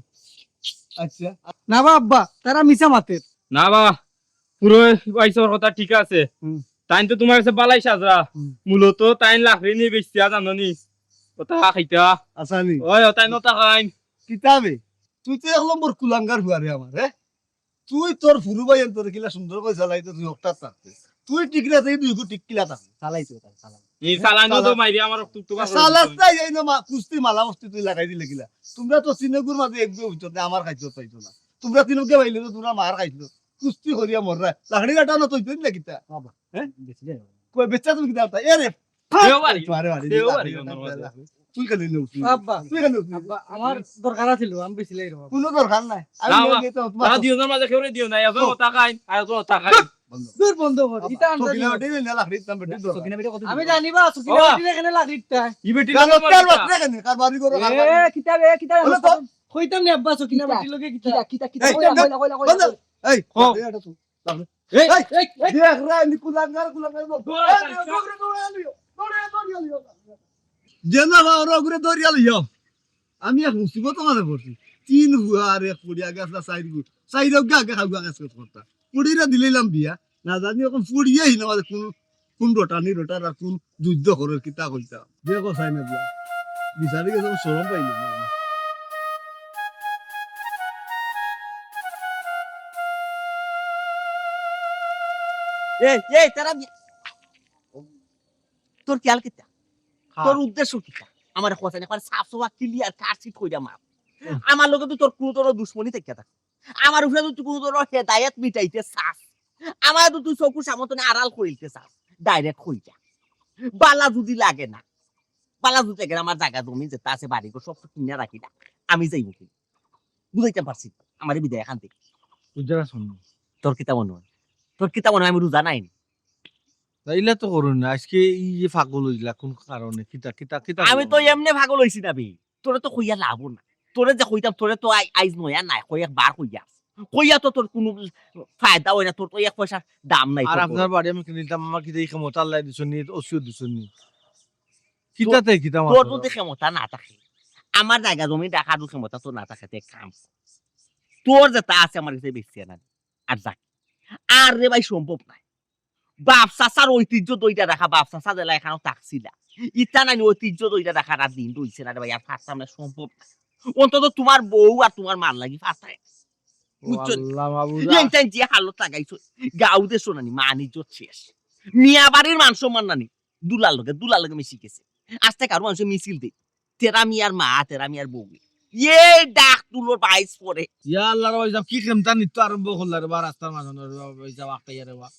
আচ্ছা। না বা আব্বা, তারা মিছা মাতের। না বা, পুরো বাইসর কথা ঠিক আছে। হুম। তাইন তো তোমার কাছে বালাই সাজরা। হুম। মূলত তাইন লাকড়ি নিয়ে বেশিয়া জানো নি? ওটা খাইতা। আসানি। ওই, ওটাই নটা খাইন। কিতাবে? তুই তো এক নম্বর কুলাঙ্গার হুয়ারে আমার, হ্যাঁ? তুই তোর ফুরু ভাই তোর কিলা সুন্দর করে চালাইতে তুই হকটা থাকতে। তুই ঠিক না, তুই দুইগু ঠিক কিলা থাকতে। চালাইছে ওটা, চালাই। এই চালানো তো চালা-, মাইরে আমার রক্ত তো বার করে চালাস দিছে। তাই এই না মা-, কুস্তি মালা মস্তি তুই লাগাই দিলে কিলা। তোমরা তো সিনেগুর মাঝে এক দুই হইতো না, আমার খাইতো পাইতো না। তোমরা তিনকে পাইলে তো তোমরা মার খাইতো। কুস্তি করিয়া মররা। লাকড়ি কাটা না তুই তুই না কিতা? বাবা, হ্যাঁ? বেশি যায়। কই বেচা তুমি কিতা? এ রে, দেও বাড়ি। মারে বাড়ি, দেও বাড়ি, লাকড়ি কাটা, অন্য মাঝে। লাকড়ি। তুই কেন নিস? আব্বা, তুই কেন নিস? আব্বা, আমার দরকার আছিল, আমি বেশি লাগি রে বাবা। কোনো দরকার নাই। আমি না, নিয়ে বাবা, যেতে তোমার তারা দুইজনের মাঝে কেউ দিও না, এত ও। টাকা আইন, আর এত টাকা আইন। বন্ধ। দূর বন্ধ কর, বাবা, ইটা আমরা সকিনা দিব। বেটি না, লাকড়ি ইতাম বেটি দরকার। সকিনা বেটি কত দিন? আমি জানি বা, সকিনা বাবা। বেটির এখানে লাকড়ি দিতে হয়। ই বেটি কারণ দরকার তেল না। বাতরে কেন? কারবারি করো, এ, কারবারি। কিতা রে, কিতা রে? বলো তো। কইতাম নি আব্বা, সকিনা কিতা? বেটির লগে কিতা? কিতা, কিতা, কিতা? এই, কইলা, বন্ধ, কইলা, কইলা, বন্ধ। কইলা। এই, ও। এই, এটা তো। এই, এই, এই, এই। দেখ রে, নি কুলাঙ্গার, কুলাঙ্গার বল। দৌড়া, এই, দৌড়া। দৌড়ে, দৌড়ে আলিও, দৌড়ে, দৌড়ে আলিও। যে না বা, ওরা ওগুরে দৌড়ে আলিও। আমি এক মুসিবত মাঝে পড়ছি। তিন হুয়া আর এক পড়িয়া গেছলা চাইর গু। চাইর গু আগে খাওয়া গেছ করতা। পড়িরা দিলাইলাম বিয়া। না জানি এখন পড়িয়া হিনা মাঝে কোন, কোন রটানি রটার আর কোন যুদ্ধ করার কিতা কইতা। দেখো চাই না বিয়া। বিচারি গেছে, আমি শরম পাইলাম না আমি। এই, এই, তারা বি-, তোর খেয়াল কিতা? হ্যাঁ। তোর উদ্দেশ্য কিতা? আমার কথা একবার সাফ সাফ clear cut sheet কইরা মার। হুম। আমার লগে তো তোর কোনো ধরনের দুশমনি থাকিয়া থাকে। আমার উপরে তো তুই কোনো ধরনের হেদায়েত মিটাইতে চাস। আমার তো তুই চকুর সামনে আড়াল করিতে চাস। Direct কই যা। বালা যদি লাগে না। বালা যদি লাগে না, আমার জাগা জমি যেটা আছে বাড়ি ঘর সব তো কিনা রাখি না। আমি যাইমু কি? বুঝাইতাম পারছি না। আমারে বিদায় এখান থেকে। বুঝতে পারছো না? তোর কিতা মনে হয়? তোর কিতা মনে হয় আমি রোজা নাই নি? না, ইলা তো করো না। আজকে এই যে পাগল হইলা কোন কারণে? কিতা, কিতা, কিতা আমি করো তো না? এমনে পাগল হইছি না বে। তোরে তো কইয়া লাভ না। তোরে যে কইতাম, তোরে তো আই-, আইজ নয়া নাই, কয়েকবার কইয়া। কইয়া তো তোর কোনো ফায়দা হয় না, তোর তো এক পয়সার দাম নাই আর তোর আপনার কোনো। বাড়ি আমি কিনতাম, আমার কিতা এই ক্ষমতা আল্লাহ দিছনি, ওসিও দিছনি। কিতাতে কিতা তোর মাতরা? যদি ক্ষমতা না থাকে, আমার জাগা জমি রাখার ক্ষমতা তো না থাকে, তে কাম। তোর যেটা আছে আমার কাছে বেশি না। আর যাক। আর রে ভাই সম্ভব নাই। বাপ চাচার ঐতিহ্য ধইরা রাখা, বাপ চাচা যেলা এখানো থাকছিলা। ইতা নানি ঐতিহ্য ধইরা রাখার আর দিন রইছে না রে ভাই, আর পারতাম না, সম্ভব না। অন্তত তোমার বউ আর তোমার মার লাগি পারতাম। ও বুঝছো? আল্লাহ মাবুদা। এই তাই যে হালত লাগাইছো, গাউ দেশো নানি, মান ইজ্জত শেষ। মিয়া বাড়ির মান সম্মান নানি, দুলার লগে, দুলার লগে মিশি গেছে। আস্তে কারো মানুষে মিছিল দেই। তেরা মিয়ার মা, তেরা মিয়ার বউ। ইয়ে ডাক তুলোর বাইশ পরে। ইয়া আল্লাহ রে ভাই সাহেব, কি খেমতা নিত্য আরম্ভ করলা রে বা রাস্তার মাঝে রে বা ভাই সাহেব, আটকাইয়া রে বা।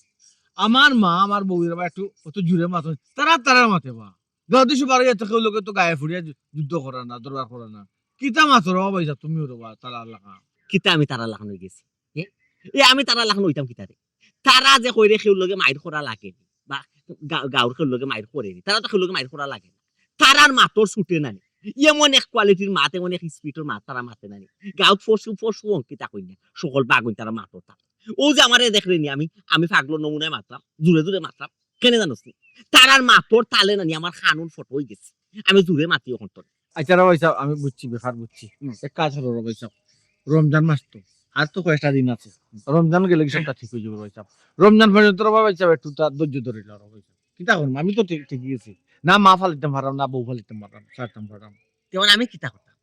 আমার মা, আমার বউ রে বা একটু অত জুরে মাতো, তারা তারা মাতে বা। দশ দিন বারো এত কেউ লোকে তো গায়ে ফুড়িয়া যু-, যুদ্ধ করা না, দরবার করা না। কিতা মাতো রে বা ভাই সাহেব, তুমিও রে বা, তারা আল্লাহ খান। কিতা আমি তারা লাখান হয়ে গেছি? এ? এ আমি তারা লাখান হইতাম কিতা রে? তারা যে কইরে কেউ লগে মাইর করা লাগে নি, বা গা-, গাউর কেউ লগে মাইর করে নি, তারা তো কেউ লগে মাইর করা লাগে না। তারার মাতর ছুটে না নি। এমন এক কোয়ালিটির মাত, এমন এক স্পিডর মাত তারা মাতে না নি। গাউত পশু, পশু অঙ্কিতা কই না, সকল বাগুন তারা মাতর তারা। ও যে আমারে দেখরে নি, আমি, আমি পাগলর নমুনায় মাতলাম, জুরে জুরে মাতলাম, কেনে জানোস নি? তারার মাতর তালে না নি, আমার কানুন ফটো হয়ে গেছে। আমি জুরে মাতি ওখান তোর। আচ্ছা রে ভাই সাহেব, আমি বুঝছি, ব্যাপার বুঝছি। হুম। এক কাজ করো রে ভাই সাহেব, রমজান মাস তো, আর তো কয়েকটা দিন আছে, রমজান গেলে কি সবটা ঠিক হয়ে যাবে ভাই সাহেব। রমজান পর্যন্ত রে ভাই সাহেব একটু তা ধৈর্য ধরে নাও রে ভাই সাহেব। কিতা করবো, আমি তো ঠিক, ঠিকই আছি। না মা ফালিতাম পারাম, না বউ ফালিতাম পারাম, ছাড়তাম পারাম। তেমন আমি কিতা করতাম?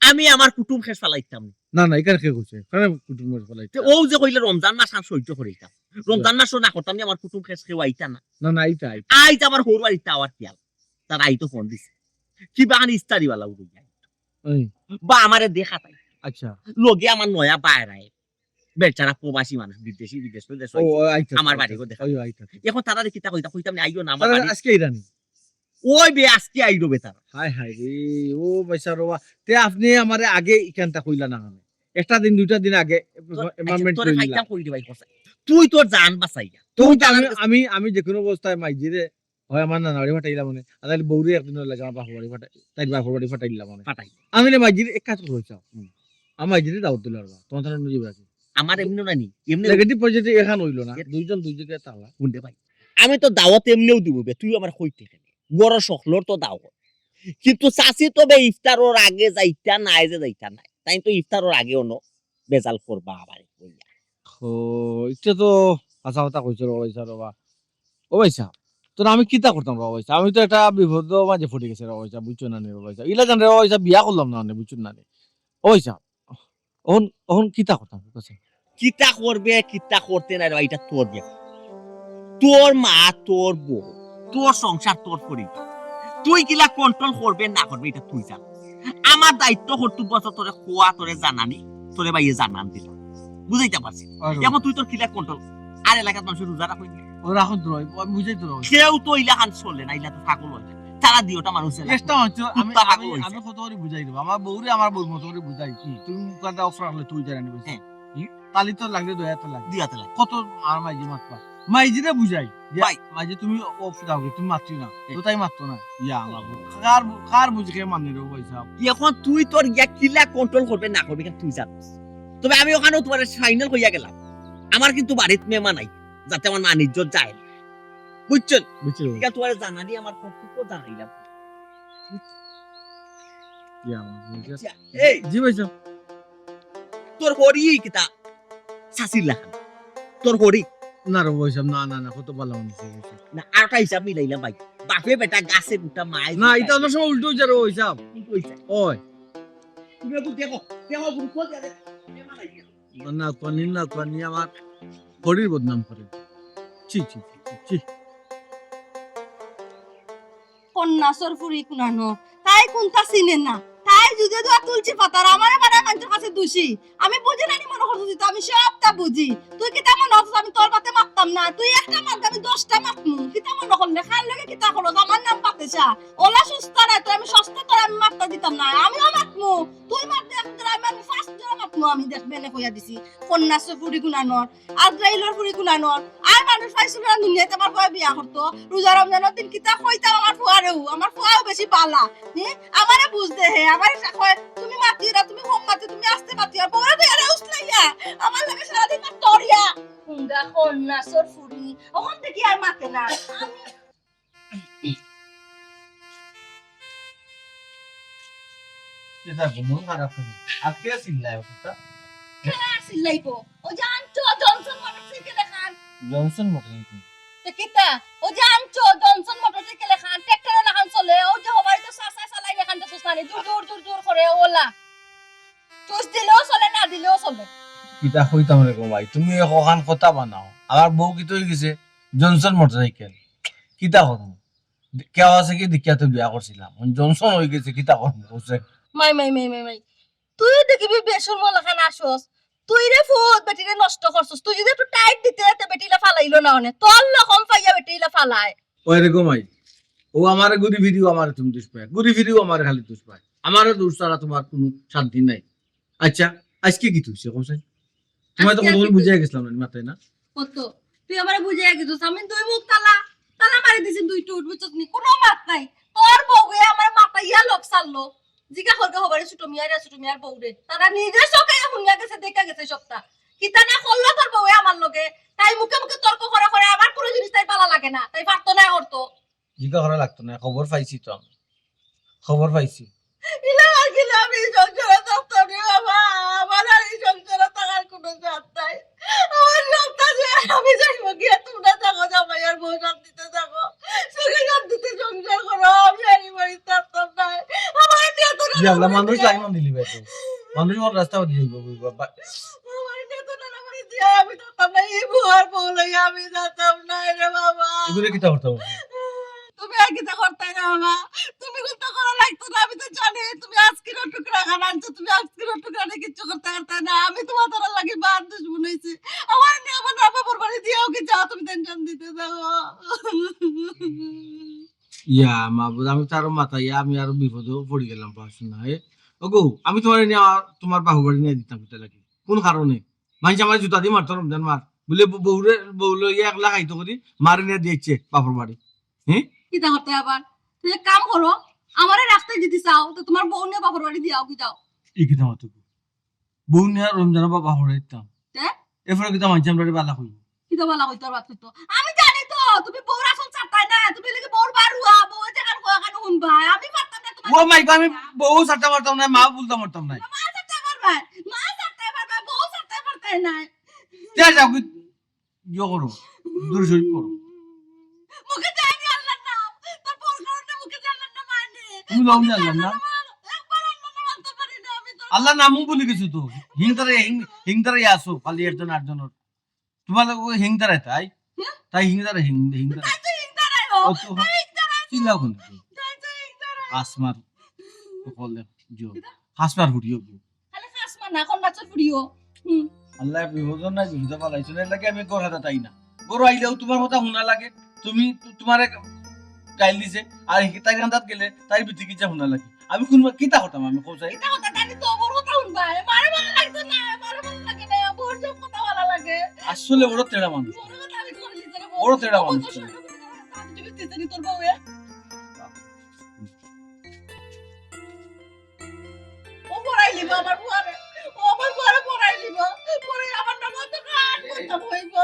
আমি আমার কুটুম খেস ফালাইতাম। না, না, এখানে কে করছে? এখানে কুটুম খেস ফালাইতাম। তে ও যে কইলে রমজান মাস আর সহ্য করিতাম। রমজান মাস না করতাম নি, আমার কুটুম খেস কেউ আইতা না। না, না, আইতা, আইতা। আইজ আমার হৌর বাড়িতে আওয়ার খেয়াল। তার আই তো ফোন দিছে। কি বাহান ইস্তারিওয়ালা উঠে যায়। এই। বা আমারে দেখা তাই। আচ্ছা। লগে আমার নয়া বাইর আয়। বেচারা প্রবাসী মানুষ, বিদেশি, বিদেশ, বিদেশ ও, হইছে। আইতা, আমার আইতা, বাড়িও দেখা। ওই, আইতা। এখন তারা কিতা কইতা, কইতাম না, আইও না, আমার তারা বাড়ি। আজকে ইরানি। ওই বে আজকে আইরো বেটারা। হায় হায় রে, ও ভাইসাব রে বা, তে আপনে আমারে আগে ইখানটা কইলা না কেনে? একটা দিন, দুইটা দিন আগে আচ্ছা, amendment তোরে করিলা। পাইতাম কই রে ভাই, কসা। তুই তোর জান বাঁচাইয়া। তুই তো আমি, জান আমি, আমি যে কোনো অবস্থায় মাইজিরে হয় আমার নানা বাড়ি ফাটাইলাম মানে, আর তাইলে বউরে একদিন লাগে আমার বাপর বাড়ি ফাটাই, তাই বাপর বাড়ি ফাটাইলাম মানে। ফাটাই। আমি রে মাইজিরে এক কাজ করবো, চাও। হুম। আমার মাইজিরে দাওয়াত দিলে পারবা, তোমার তাহলে নিজে বাকি। আমার এমনিও না নি, এমনি negative positive এখান হইলো না, এর দুইজন দুই জায়গায় তালা। কোনটা ভাই? আমি তো দাওয়াত এমনিও দিব বে, তুই আমার কইতে কেন? গরো সকলর তো দাওয়াত। কিন্তু চাচি তো বে ইফতারর আগে যাইতা নাই যে যাইতা নাই। তাই তো ইফতারর আগে অনো বেজাল করবা আবার কইয়া। ও, ইটা তো হাছা কথা কইছো রে ভাইসাব রে বা। ও ভাইসাব, তোর আমি কিতা করতাম রে ভাইসাব? আমি তো একটা বিপদ মাঝে পড়ি গেছি রে ভাইসাব, বুঝছো না নি রে ভাইসাব? ইলা জান রে ভাইসাব, বিয়া করলাম না নে, বুঝছো না নি? ও ভাইসাব, অখন, অখন কিতা করতাম, কইছে? কিতা করবে, কিতা করতে না রে ভাই, ইটা তোর ব্যাপার। তোর মা, তোর বউ, তোর সংসার, তোর পরিবার। তুই কিলা control করবে না করবে, ইটা তুই জান। আমার দায়িত্ব কর্তব্য আছে তোরে কওয়া, তোরে জানানি, তোরে ভাইয়ে জানান দিলাম। বুঝাইতে পারছি? অয় রে। এখন তুই তোর কিলা control, আর এলাকার মানুষের রোজা রাখো নি? ও রাখো তো, আমি বুঝাই তো। কেউ তো ইলাখান চলে না, ইলা তো পাগল হয়ে যায়। তারা দিওটা মানুষ এলাকা। চেষ্টা হচ্ছে, আমি, কুত্তা পাগল আমি, হয়েছে। আমি কত করে বুঝাই দেবো। আমার বউরে আমার বউর মতো করে বুঝাই। হুম। তুমি মুখ কাটা off রাখলে তুই জানি বুঝি। হ্যাঁ। হুম? তালি তো লাগলে দয়া তো লাগে। দিয়া তো লাগে। কত আর মাইজি মাতবা। মাইজিরে বুঝাই। যে ভাই। মাইজি তুমি off দাও, তুমি মাতিও না। হ্যাঁ। তো তাই মাততো না। ইয়া আমার বউ। কার, কার বুঝি কে মানে রে ভাইসাব? এখন তুই তোর গিয়া কিলা control করবে না করবে, কেন তুই জানিস। তবে আমি ওখানেও তোমার final হইয়া গেলাম। আমার কিন্তু বাড়িত মেহমান আই, যাতে আমার মান ইজ্জত যায় না। বুঝছেন? বুঝছি ভাই। এটা তোমার জানানি আমার কর্তব্য জানাইলাম। ইয়া, আমার বুঝছি। আচ্ছা, এই জি ভাইসাব। তোর হরি কিতা? চাচির লাখান। তোর হরি? না রে ভাইসাব, না, না, না, কত ভালা মানুষ হয়ে গেছে। না, আরটা হিসাব মিলাইলাম ভাই। বাপে বেটা গাছে গুটা মায় না, গুটা। এটা অনেক সময় উল্টো হয়ে যায় রে ভাইসাব। উল্টো হয়ে যায়। ওই। তুমি একটু দেখো, দেখো, গুরু কোন জায়গায়? না, পানি, না, পানি আমার হরির বদনাম করে। ছি, ছি, ছি, ছি, ছি। কন্যাসর ফুরি কুনানো, তাই কুনতা চিনে না। তাই যুদে দুয়া তুলছি পাতার, আমারে বানায় মানষর কাছে দোষী। আমি বুঝি না নি মনে করছিস তো, আমি সবটা বুঝি। তুই কিতা মনে করছিস আমি তোর বাতে মারতাম না? তুই একটা মার, আমি দশটা মারমু। কিতা মনে করলে? কার লগে কিতা করস? আমার নাম পাতেশা। ওলা সুস্থ না, তোর আমি সস্তা, তোর আমি মারতা দিতাম না। আমিও মারমু। তুই মারতে এক জোড়া, আমি, আমি পাঁচ জোড়া মারমু। আমি দেখবে এনে কইয়া দিছি। কন্যাসর ফুরি কুনানোর। আজরাইলর ফুরি কুনানোর। আর মানুষ পাইছিল না দুনিয়াতে আমার ফুয়া বিয়া করতো। রোজা রমজানর দিন কিতা কইতাম আমার ফুয়ারেও, আমার ফুয়াও বেশি বালা। হি? আমারে বুঝ দে হে, আমারে সা-, কয়, "তুমি মাতিও না, তুমি কম মাতিও, তুমি আস্তে মাতিও।" আর বউরে তো এরা উছলাইয়া, আমার লগে সারাদিন মাত তরিয়া। হুঙ্গা কন্যাসর ফুরি, ওখান থেকে আর মাতে না। আমি এটা মন খারাপ হয়ে। আজকে চিল্লায় ওটা। কেন আর চিল্লাইবো? ও যে আনছো জনসন মোটরসাইকেল এখান। Johnson motorcycle? তে কিতা? ও যে আনছো জনসন মোটরসাইকেল এখান, ট্রাক্টর এখান চলে, ও যে হবাই তো সা সা চালাই এখান তো সুস্নানি, জোর জোর জোর জোর করে ওলা। চুইস দিলেও চলে, না দিলেও চলে। কিতা কইতাম রে গো ভাই, তুমি অখান কথা বানাও। আমার বউ কিতা হয়ে গেছে? Johnson motorcycle. কিতা করবো? কেউ আছে কি দেখিয়া তো বিয়া করছিলাম। অখন জনসন হয়ে গেছে, কিতা করবো? কওছে। মাই, মাই, মাই, মাই, মাই। তুই দেখিবি বেসুর মলাখান আসস। তুই রে ফুত, বেটিরে নষ্ট করছস। তুই যদি একটু টাইট দিতে, তে বেটিলা ফালাইলো না অনে। তোর লকম পাইয়া বেটিলা ফালায়। ওই রে গো মাই, ও আমারে ঘুরি ফিরিও আমারে তুমি দোষ পায়, ঘুরি ফিরিও আমারে খালি দোষ পায়। আমারে দোষ ছাড়া তোমার কোনো শান্তি নাই। আচ্ছা, আজকে কিতা হইছে, কওছে? তোমায় তো আজকে কতক্ষণ বুঝাই গেছিলাম না, মাথায় না? কত? তুই আমারে বুঝাই গেছিস, আমি দুই মুখ তালা, তালা মারি দিছি দুই টুট, বুঝছস নি? কোনো মাত নাই। তোর বউয়ে আমার মাথায় ইয়া লোক সারলো। জিগা করবে হবারে ছোট মিয়া রে, ছোট মিয়ার বউ রে। তারা নিজে চোখে হুনিয়া গেছে, দেখা গেছে সবটা। কিতা না করলো তোর বউয়ে আমার লগে? তাই মুখে মুখে তর্ক করে করে আমার কোনো জিনিস তাই ভালা লাগে না, তাই পারতো না করতো। জিজ্ঞা করা লাগতো না, খবর পাইছি তো আমি, খবর পাইছি। ইলা আর কি না, আমি এই সংসারে থাকতাম রে বাবা, আমার আর এই সংসারে থাকার কোনো জাত নাই। আমার জাত আছে, আমি যাইব গিয়া, তোমরা থাকো, জামাই আর বউ শান্তিতে থাকো, সুখে শান্তিতে সংসার করো, আমি আর এই বাড়িতে থাকতাম না। আমার নিয়ে তো ইয়া আল্লাহ, মানুষ লাইন দিলি ভাই তো, মানুষ ওর রাস্তা দিয়ে যাইব, বাবা। আমার নিয়ে তো নানা বাড়ি দিয়ে আমি থাকতাম না, এই বউ আর বউ লইয়া আমি থাকতাম না রে বাবা। এগুলো কিতা করতে হবে? তুমি আর কিতা করতে না বাবা, তুমি কিতা করা লাগতো না, আমি তো জানি তুমি আজকের টুকরা খান আনছো, তুমি আজকের টুকরা নিয়ে কিচ্ছু করতে পারতে না, আমি তোমার তারা লাগে বার দুশ্মন হয়েছি, আমার নিয়ে আমার বাবা বাড়ি দিয়েও কি যাও, তুমি টেনশন দিতে যাও। ইয়া মাবুদ, আমি তো আরো মাতাইয়া আমি আরো বিপদো পড়ি গেলাম, পারছি না। এ, ওগো, আমি তুমারে নিয়া তুমার বাপর বাড়ি নিয়া দিতাম, কিতা লাগি? কুন কারণে? মাইনষে আমারে জুতা দি মারতো রমজান মাস। বুলে ব-, বউরে, বউ লইয়া একলা খাইতো করি, মারে নিয়া দিয়াইছে বাপর বাড়ি। হে? কিতা করতে আবার? তুমি এক কাম করো, আমারে রাখতে যদি চাও, তো তুমার বউ নিয়া বাপর বাড়ি দিয়াও কি যাও। ই কিতা মাতো? বউ নিয়া রমজান বাবা হরে দিতাম। তে? এরপরে কিতা মানছি আমরা বালা কইব। কিতা বালা কইতো আর বাদ কইতো? আমি জানি তো, তুমি বউর আসল চারটায় না, তুমি লাগি বউর বারুয়া, বউ যেখান কয় ওখান হুনবা। আমি পারতাম না তুমার ও মাই গো, আমি বউ চারটা মারতাম না, মা বলতাম মারতাম না। মা চারটা মারবা, মা চারটা মারবা, বউ চারটা মারতে নাই। যা, যা, কই ইয়ে করো, দূরে শরীফ করো। মুখে দেয়নি আল্লাহর নাম। তোর বউর কারণে মুখে দিয়ে আল্লাহর নাম আনে। তুমি লও না আল্লাহর নাম। একবার আল্লাহর নাম আনতে পারি না আমি তো। আল্লাহর নামও ভুলি গেছো তো। হিংদারে, হিং-, হিংদারে আসো, খালি একজন আটজনের। তোমার ওই হিংদারে তাই? হুম? তাই হিংদারে, হিং-, হিংদারে। তাই তো হিংদারে ও। ও তো তাই হিংদারে। চিল্লাও কেন? তাই তো হিংদারে। আসমার, তো বললে, জো। কিতা? আসমার হুড়িও। খালি খাস মা না, কোন বাচ্চার ফুড়িও? হুম। আল্লাহ বিপদ নাই, বিপদ ফালাইছো না, এর লাগি আমি ঘর হাতে তাই না। ঘর আইলেও তোমার কথা শোনা লাগে, তুমি, তু-, তোমারে গাইল দিছে, আর হি-, তাই কান্দাত গেলে তাই বিতি কিচ্ছা শোনা লাগে। আমি কোন কিতা করতাম আমি, কও চাই? কিতা কথা, তাই তো বড় কথা শুনবা, এ মারে ভালো লাগতো না, মারে ভালো লাগে না, বড় সব কথা ভালো লাগে। আসলে বড় তেড়া মানুষ। বড় কথা আমি করলি, তোর বউ। বড় তেড়া মানুষ। কত সুন্দর কথা, তাই তুমি কিতা জানি তোর বউয়ে? ও পড়াই লিব আমার বুয়ারে, ও আমার বুয়ারে পড়াই লিব, পরে আমার নাম অত কান করতে হইব।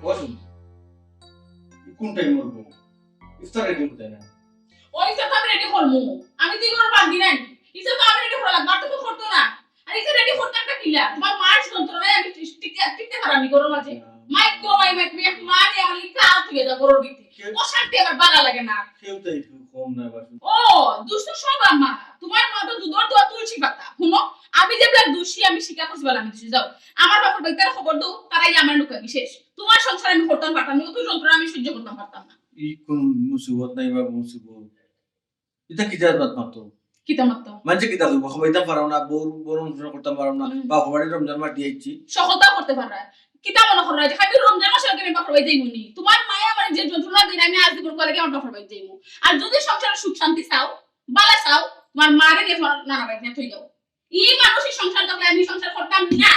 বসুন। কোন টাইম করবো? ইফতার রেডি করতে না। ওই তো আমি রেডি করবো। আমি তো এগুলো বাদ দিই নাই। ইসে তো আমি রেডি করা লাগবে, আর তো কেউ করতো না। আর ইসে রেডি করতে একটা কিলা? তোমার মার যন্ত্রণায় আমি টিক-, টিকতে, টিকতে পারি না ঘরের মাঝে। মাই গো, মাই, মাই, মাই, মা রে, আমার এই কাজ হয়ে যাও ঘরের ভিতরে। কেউ অশান্তি আমার ভালো লাগে না। কেউ তো একটু কম না বাসন। ও, দুষ্ট সব আমার। তোমার মা তো দুধর দোয়া তুলসী পাতা। শুনো, আমি যে বেলা দোষী, আমি স্বীকার করছি বলে আমি দোষী। যাও, আমার বাপর বাড়িতে খবর দাও, তারাই আমার লোক বিশেষ। তোমার সংসার আমি করতাম পারতাম না, অত যন্ত্রণা আমি সহ্য করতাম পারতাম না। এই কোন মুসিবত নাই বা মুসিবত? ইতা কিতা জাত মাতো? কিতা মাতো? মানষে কিতা কইবো? খাবাইতাম পারো না, বউ, বউ রমজান করতাম পারো না, হুম। বা হবাড়ি রমজান মাস দিয়ে আইছি। সকলতা করতে পাররা। কিতা মনে কররা যে খালি রমজান মাসে কেন বাপর বাড়ি যাইমু নি? তোমার মায়ে আমার যে যন্ত্রণা দিন, আমি আজ দুপুর পরে আমার বাপর বাড়ি যাইমু। আর যদি সংসারে সুখ শান্তি চাও, বালা চাও, তোমার মারে নিয়ে তোমার নানা বাড়ি নিয়ে থই যাও। এই মানসিক সংসার থাকলে আমি সংসার করতাম না।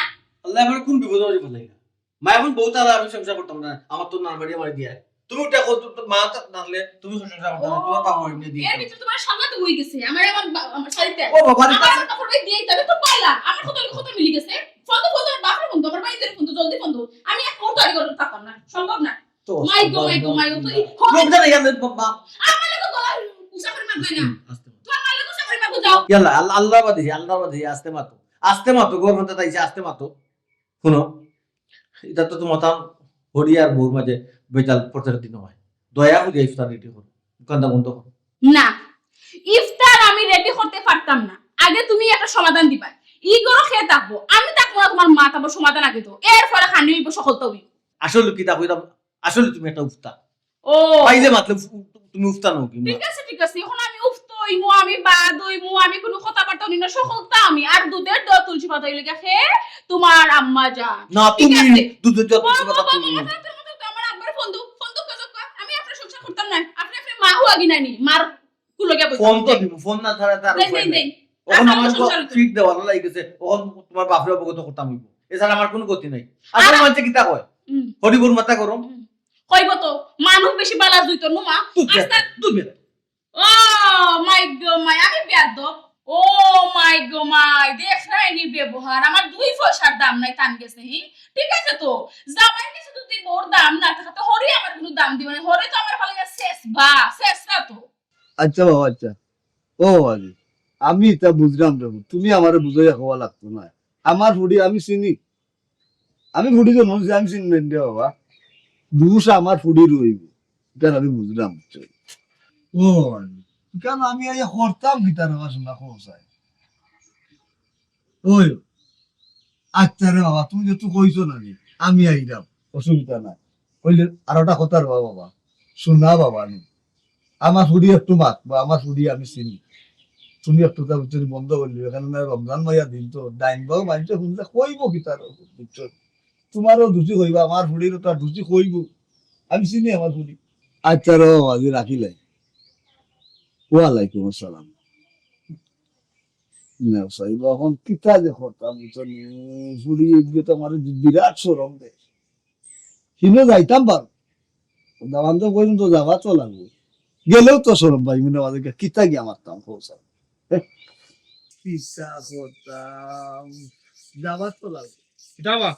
আল্লাহ আমার কোন বিপদ মাঝে ফেলাইলা? মা এখন বউ তারা আমি সংসার করতাম না, আমার তো নানা বাড়ি আমার দিয়া। তুমি উঠে কত তো মা তা-, থাকলে তুমি সংসার করতাম না, তোমার বাবা বাড়ি দিয়া। এর ভিতরে তোমার সামনে তো হয়ে গেছে, আমার, আমার বা-, আমার শাড়িতে। ও বাবা, আমার তা- একটা ফটো দিয়ে দিতে হবে, তো পাইলা, আমার কত, কত মিলি গেছে। ফোন তো, ফোন তো, বাপরে ফোন তো, আমার ভাইদের ফোন তো, জলদি ফোন তো। আমি এক মুহূর্ত আগে করে থাকতাম না, সম্ভব না। তো মাই গো, মাই গো, মাই গো, তুই লোকটা রেখে দে, বাবা। আমার লোক গলা উঁচা করে মারবে না। আস্তে মাতো। তোমার মালিক উঁচা করে মারবে, যাও। ইয়াল্লা, আল্লাহ, আল্লাহর বাদে, আল্লাহর বাদে, আস্তে মাতো। আস্তে মাতো, গর্ভটা তাইছে, আস্তে মাতো। শুনো, এটা তো তোমার তার হরি আর বউর মাঝে বেতাল প্রচার দিন হয়। দয়া করে ইফতার রেডি করো, দোকানটা বন্ধ করো। না, ইফতার আমি রেডি করতে পারতাম না। আগে তুমি একটা সমাধান দিবা। ই করো খেয়ে থাকবো, আমি থাকবো না, তোমার মা থাকবো, সমাধান আগে তো, এরপরে খানি হইব, সকল তো হইব। আসলে কি দেখো, এটা আসলে তুমি একটা উফতা। ও। পাইলে মাতলে উফ-, উফ-, তুমি উফতা নও কি? ঠিক আছে, ঠিক আছে। এখন আমি উফতা হইমু, আমি বাদ হইমু, আমি কোনো কথাবার্তা হই না, সকলতা আমি। আর দুধের দোয়া তুলসী পাতা হইলে গিয়া হে তোমার আম্মা জান। না, ঠিক তুমি আছে। দুধের দোয়া তুলসী পাতা তুমি। আমার আব্বার ফোন দো, ফোন দো, কাজ কর। আমি আপনার সংসার করতাম না। আপনি, আপনি মা হওয়া কি নানি? মার কুলো গিয়া বসে। ফোন তো দিব, ফোন না ছাড়া তার দেন, উপায় দেন, নাই। দেন। এখন আপনার আমার সংসার ফিট দেওয়া লাগি গেছে, এখন তোমার বাপরে অবগত করতাম হইব। এছাড়া আমার কোনো গতি নাই। আর আর মানষে কিতা কয়? হুম। হরিবর মাথা গরম। হুম। কইব তো, মানুষ বেশি বালা জুইতো নুমা। তুই আস্তে বেটা, তুই বেটা। ও মাই গো মাই, আমি বেয়াদব। ও মাই গো মাই, দেখ না এনি ব্যবহার, আমার দুই পয়সার দাম নাই তান গেছে, হি? ঠিক আছে তো, জামাই গেছে তো তুই বউর দাম না থাকে তো হরি আমার কোনো দাম দিব না, হরি তো আমার ভালো শেষ বা, শেষ না তো। আচ্ছা বাবা, আচ্ছা। ও বাবা জি, আমি ইতা বুঝলাম রে, তুমি আমারে বুঝাইয়া কওয়া লাগতো না। আমার ফুড়ি আমি চিনি, আমি ফুড়ি জন্ম দিছি, আমি চিনি না রে বাবা। দোষ আমার ফুড়ির অইব, ইটা আমি বুঝলাম, বুঝছো? ও বাবা জি, ইখান আমি আইয়া করতাম কিতা রে বাবা, শোনা কও চাই। ওই, আচ্ছা রে বাবা, তুমি যেহেতু কইছো না নি, আমি আইলাম, অসুবিধা নাই। কইলে আর একটা কথা রে বাবা, শোনা বাবা নি, আমার ফুড়ি একটু মাত বা আমার ফুড়ি আমি চিনি, তুমি একটু তা বুঝছো নি বন্ধ করলি, এখানে না রমজান মাইয়া দিন তো, ডাইন বাবু মানষে শুনলে কইব কিতা রে, বুঝছো? তুমারও দুষি কইবা, আমার ফুড়িরও তার দুষি কইবো। আমি চিনি আমার ফুড়ি। আচ্ছা রও, আজি রাখিলাই। ওয়ালাইকুম আসসালাম। না, সাহেব, অখন কিতা যে করতাম, বুঝছো নি? ফুড়ি এদিকে তো আমার বিরাট শরম দেয়। হিনো যাইতাম পার। দামান্দ পর্যন্ত যাওয়া তো লাগবো। গেলেও তো শরম পাই, মনে হয় কিতা গিয়া মারতাম, কও সাহেব। কিতা করতাম? যাওয়া তো লাগবো। কিতা বা?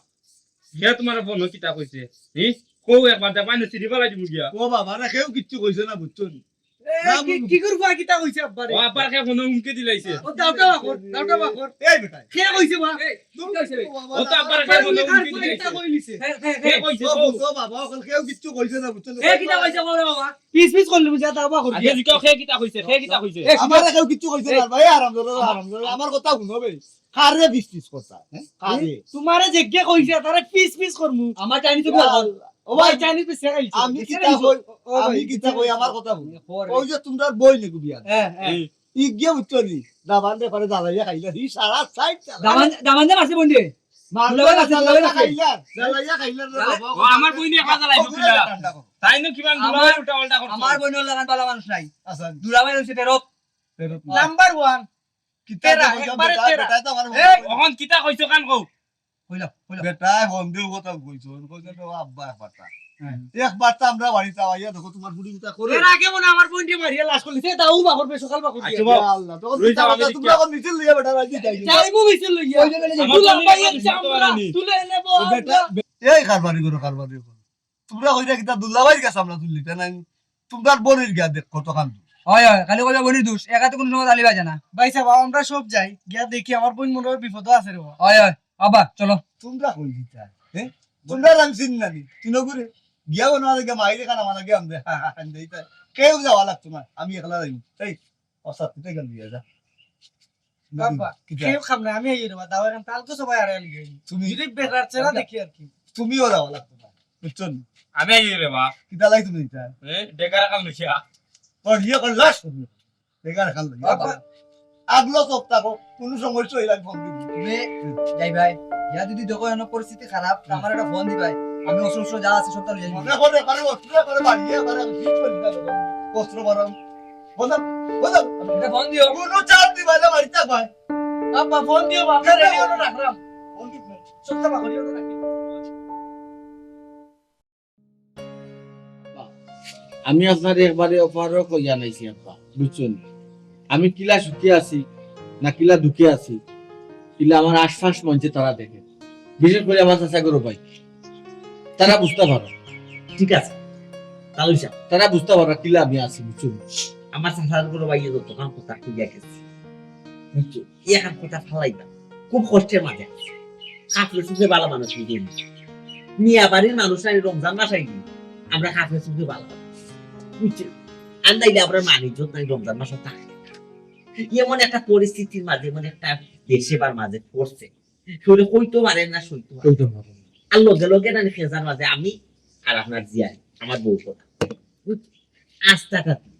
হে তুমার ফোনো কিতা কইছে? হি? কও একবার, দেখবায় না, চিঠি ফালাই দিমু গিয়া। ও বাবা, না, কেউ কিচ্ছু কইছে না, বুঝছো নি? এ, না, কি, বুঝ- কি করবা, কিতা কইছে আব্বারে? ও আব্বার কে ফোনো হুমকি দিলাইছে। ও দাউটা বাকর, দাউটা বাকর। এই বেটা। কে কইছে বা? এই, কিতা কইছে রে? ও তো আব্বার কে ফোনো হুমকি দিলাইছে। কিতা কইলিছে? কে, কে, কে? কে কইছে? ও, ও বাবা, অখন কেউ কিচ্ছু কইছে না, বুঝছো নি? কে কিতা কইছে, কও রে বাবা? পিস পিস করলি বুঝা, দাউটা বাকর। আচ্ছা, জিকাও, কে কিতা কইছে? কে কিতা কইছে? এ, আমারে কেউ কিচ্ছু কইছে না, ভাই, আরাম করো, আরাম করো। আমার কথা হুনো বে। কারে পিস পিস করতা, হ্যাঁ? কারে? তুমারে যেগে কইছে, তারে পিস পিস করমু। আমার চাইনিজ তো ইয়া বল। আল্লাহ। ও ভাই, ভাই, চাইনিজ পিস খাইছে। আমি পিস কিতা খাইছে। কই, ও ভাই, আমি কিতা কই, আমার কথা হুনো। ওই যে তুমরার বইন এগু বিয়া। হ্যাঁ, হ্যাঁ। ই গিয়া বুঝছো নি? দামান্দে পারে জ্বালাইয়া খাইলা, হি সারা সাইড জ্বালাইয়া। দামান-, দামান্দে মারছে বইনরে। মারছে দুলাভাই না, মারছে, দুলাভাই জ্বালাইয়া মারছে। খাইলা, জ্বালাইয়া খাইলা রে বাবা। ও, আমার বইনে একা জ্বালাইছে ও, তুলা। ঠান্ডা করো। তাইন কিমান দুলাভাই আমার, উল্টা পাল্টা করছে। আমার বইনর লাখান ভালা মানুষ নাই। আচ্ছা। দুলাভাই অইছে ফেরত। ফেরত না। Number one. কিতা তেরা, যে কইছো একবারে বেটা, তেরা। বেটায় তো আমার এই, অখন কিতা কইছো কান কও। কইলাম, কইলাম। বেটায় ফোন দিয়া কথা কইছো, কইছো তো আব্বা এক বার্তা। হ্যাঁ। এক বার্তা আমরা বাড়িত আইয়া দেখো তুমার ফুড়ি কিতা করে। এর আগে মনে হয় আমার বইনরে মারিয়া লাশ করলি, সে দাউ বাকর বে সকাল বাকর আচ্ছা দিয়া। বাবা, ইয়া আল্লাহ, তখন রুই কিতা যাও, আমি কথা, দেখি। তুমরা অখন মিছিল লইয়া বেটা রাজি যাই। যাইবো মিছিল লইয়া। ওই যে বেটা আমার দুলা বইনরে ভাই মারিয়া এক চামড়া মারিয়া তুলে নেবো ও বেটা, আমরা। বে-, এই কারবারি করো, কারবারি করো। তুমরা কইরা কিতা দুলাভাইর গেছে আমরা তুললি, তাই না? তুমরার বইনর গিয়া দেখ কতখান দূর। হয়, হয়, খালি কইবা বইনর দোষ, একা তো কুনু সময় জালি বাজে না। ভাই সাহেব, আমরা সব যাই, গিয়া দেখি আমার বইন মনে হয় বিপদো আছে রে বাবা। হয়, হয়, আব্বা, চলো। তুমরা কই দিতা, হ্যাঁ? তুমরা আমি চিনি না নি, তুই নগুরে। গিয়া বনো আগে মাইরে খানা মানা গিয়া আমদে, হা, হা, হা, দিতা। কেউ যাওয়া লাগতো না, আমি একলা যাইমু। এই, অসাদ, তুই গেল দিয়া যা। বাবা, কিতা? কেউ খাম না, আমি আইয়ে রে বা, দাও এখন তাল তো সবাই আড়াই লিয়ে আইয়ে। তুমি যদি বেটার চেহারা আচ্ছা। দেখি আর কি। তুমিও যাওয়া লাগতো না, বুঝছো নি? আমি আইয়ে রে বা। কিতা লাই তুমি এটা? এ, ডেকার কাল লইয়া। কর ইয়ে কর লাশ তুমি। ডেকার কাল লইয়া। বাবা। আগলো সপ্তাহ কো, কোনো সমস্যা হইলে আমি ফোন দিবি। তুমি যাই ভাই, ইয়া যদি দেখো এমন পরিস্থিতি খারাপ, হুম। আমার একটা ফোন দিবাই। আমি অস্ত্র অস্ত্র যা আছে সবটা লইয়া যাবো। মনে করে, করে, অস্ত্র করে বাড়িয়ে, করে আমি ঠিক করে দিতাম। অস্ত্র বাড়াও। বলো, বলো। এটা ফোন দিও। কোনো চাপ দিবা না, বাড়িতে ভাই। আব্বা, ফোন দিও, বাবা, কেন? রেডি হলো রাখলাম। ফোন দিও। সবটা বাবা, রেডি হলো রাখি। আমি আপনারে একবারে অফারও কইয়া নাইছি, আব্বা, বুঝছো নি? আমি কিলা সুখে আছি, না কিলা দুঃখে আছি, ইলা আমার আশপাশ মঞ্চে তারা দেখে। বিশেষ করে আমার চাচা গরু ভাই, তারা বুঝতা পারো। ঠিক আছে, তালুই সাহেব। তারা বুঝতা পারো কিলা আমি আছি, বুঝছো নি? আমার চাচার গরু ভাই যতখান কথা কইয়া গেছে, বুঝছো? ই এখান কথা ফালাই না। খুব কষ্টের মাঝে আছে। খাফলে সুখে বালা মানুষ নিজে নিজে। মিয়া বাড়ির মানুষ নাই, রমজান মাস আইনি। আমরা খাফলে সুখে বালা মানুষ। বুঝছো? আর নাইলে আমরা মান ইজ্জত নাই, রমজান মাসও থাকে না। এমন একটা পরিস্থিতির মাঝে, এমন একটা দেশে বার মাঝে পড়ছে। কেউ কইতো পারে না, সইতো পারে না। কইতো পারে না। আর লগে লগে না খেজার মাঝে আমি আর আপনার জিয়াই, আমার বউ কথা। বুঝছো? আস্তাটা দিন,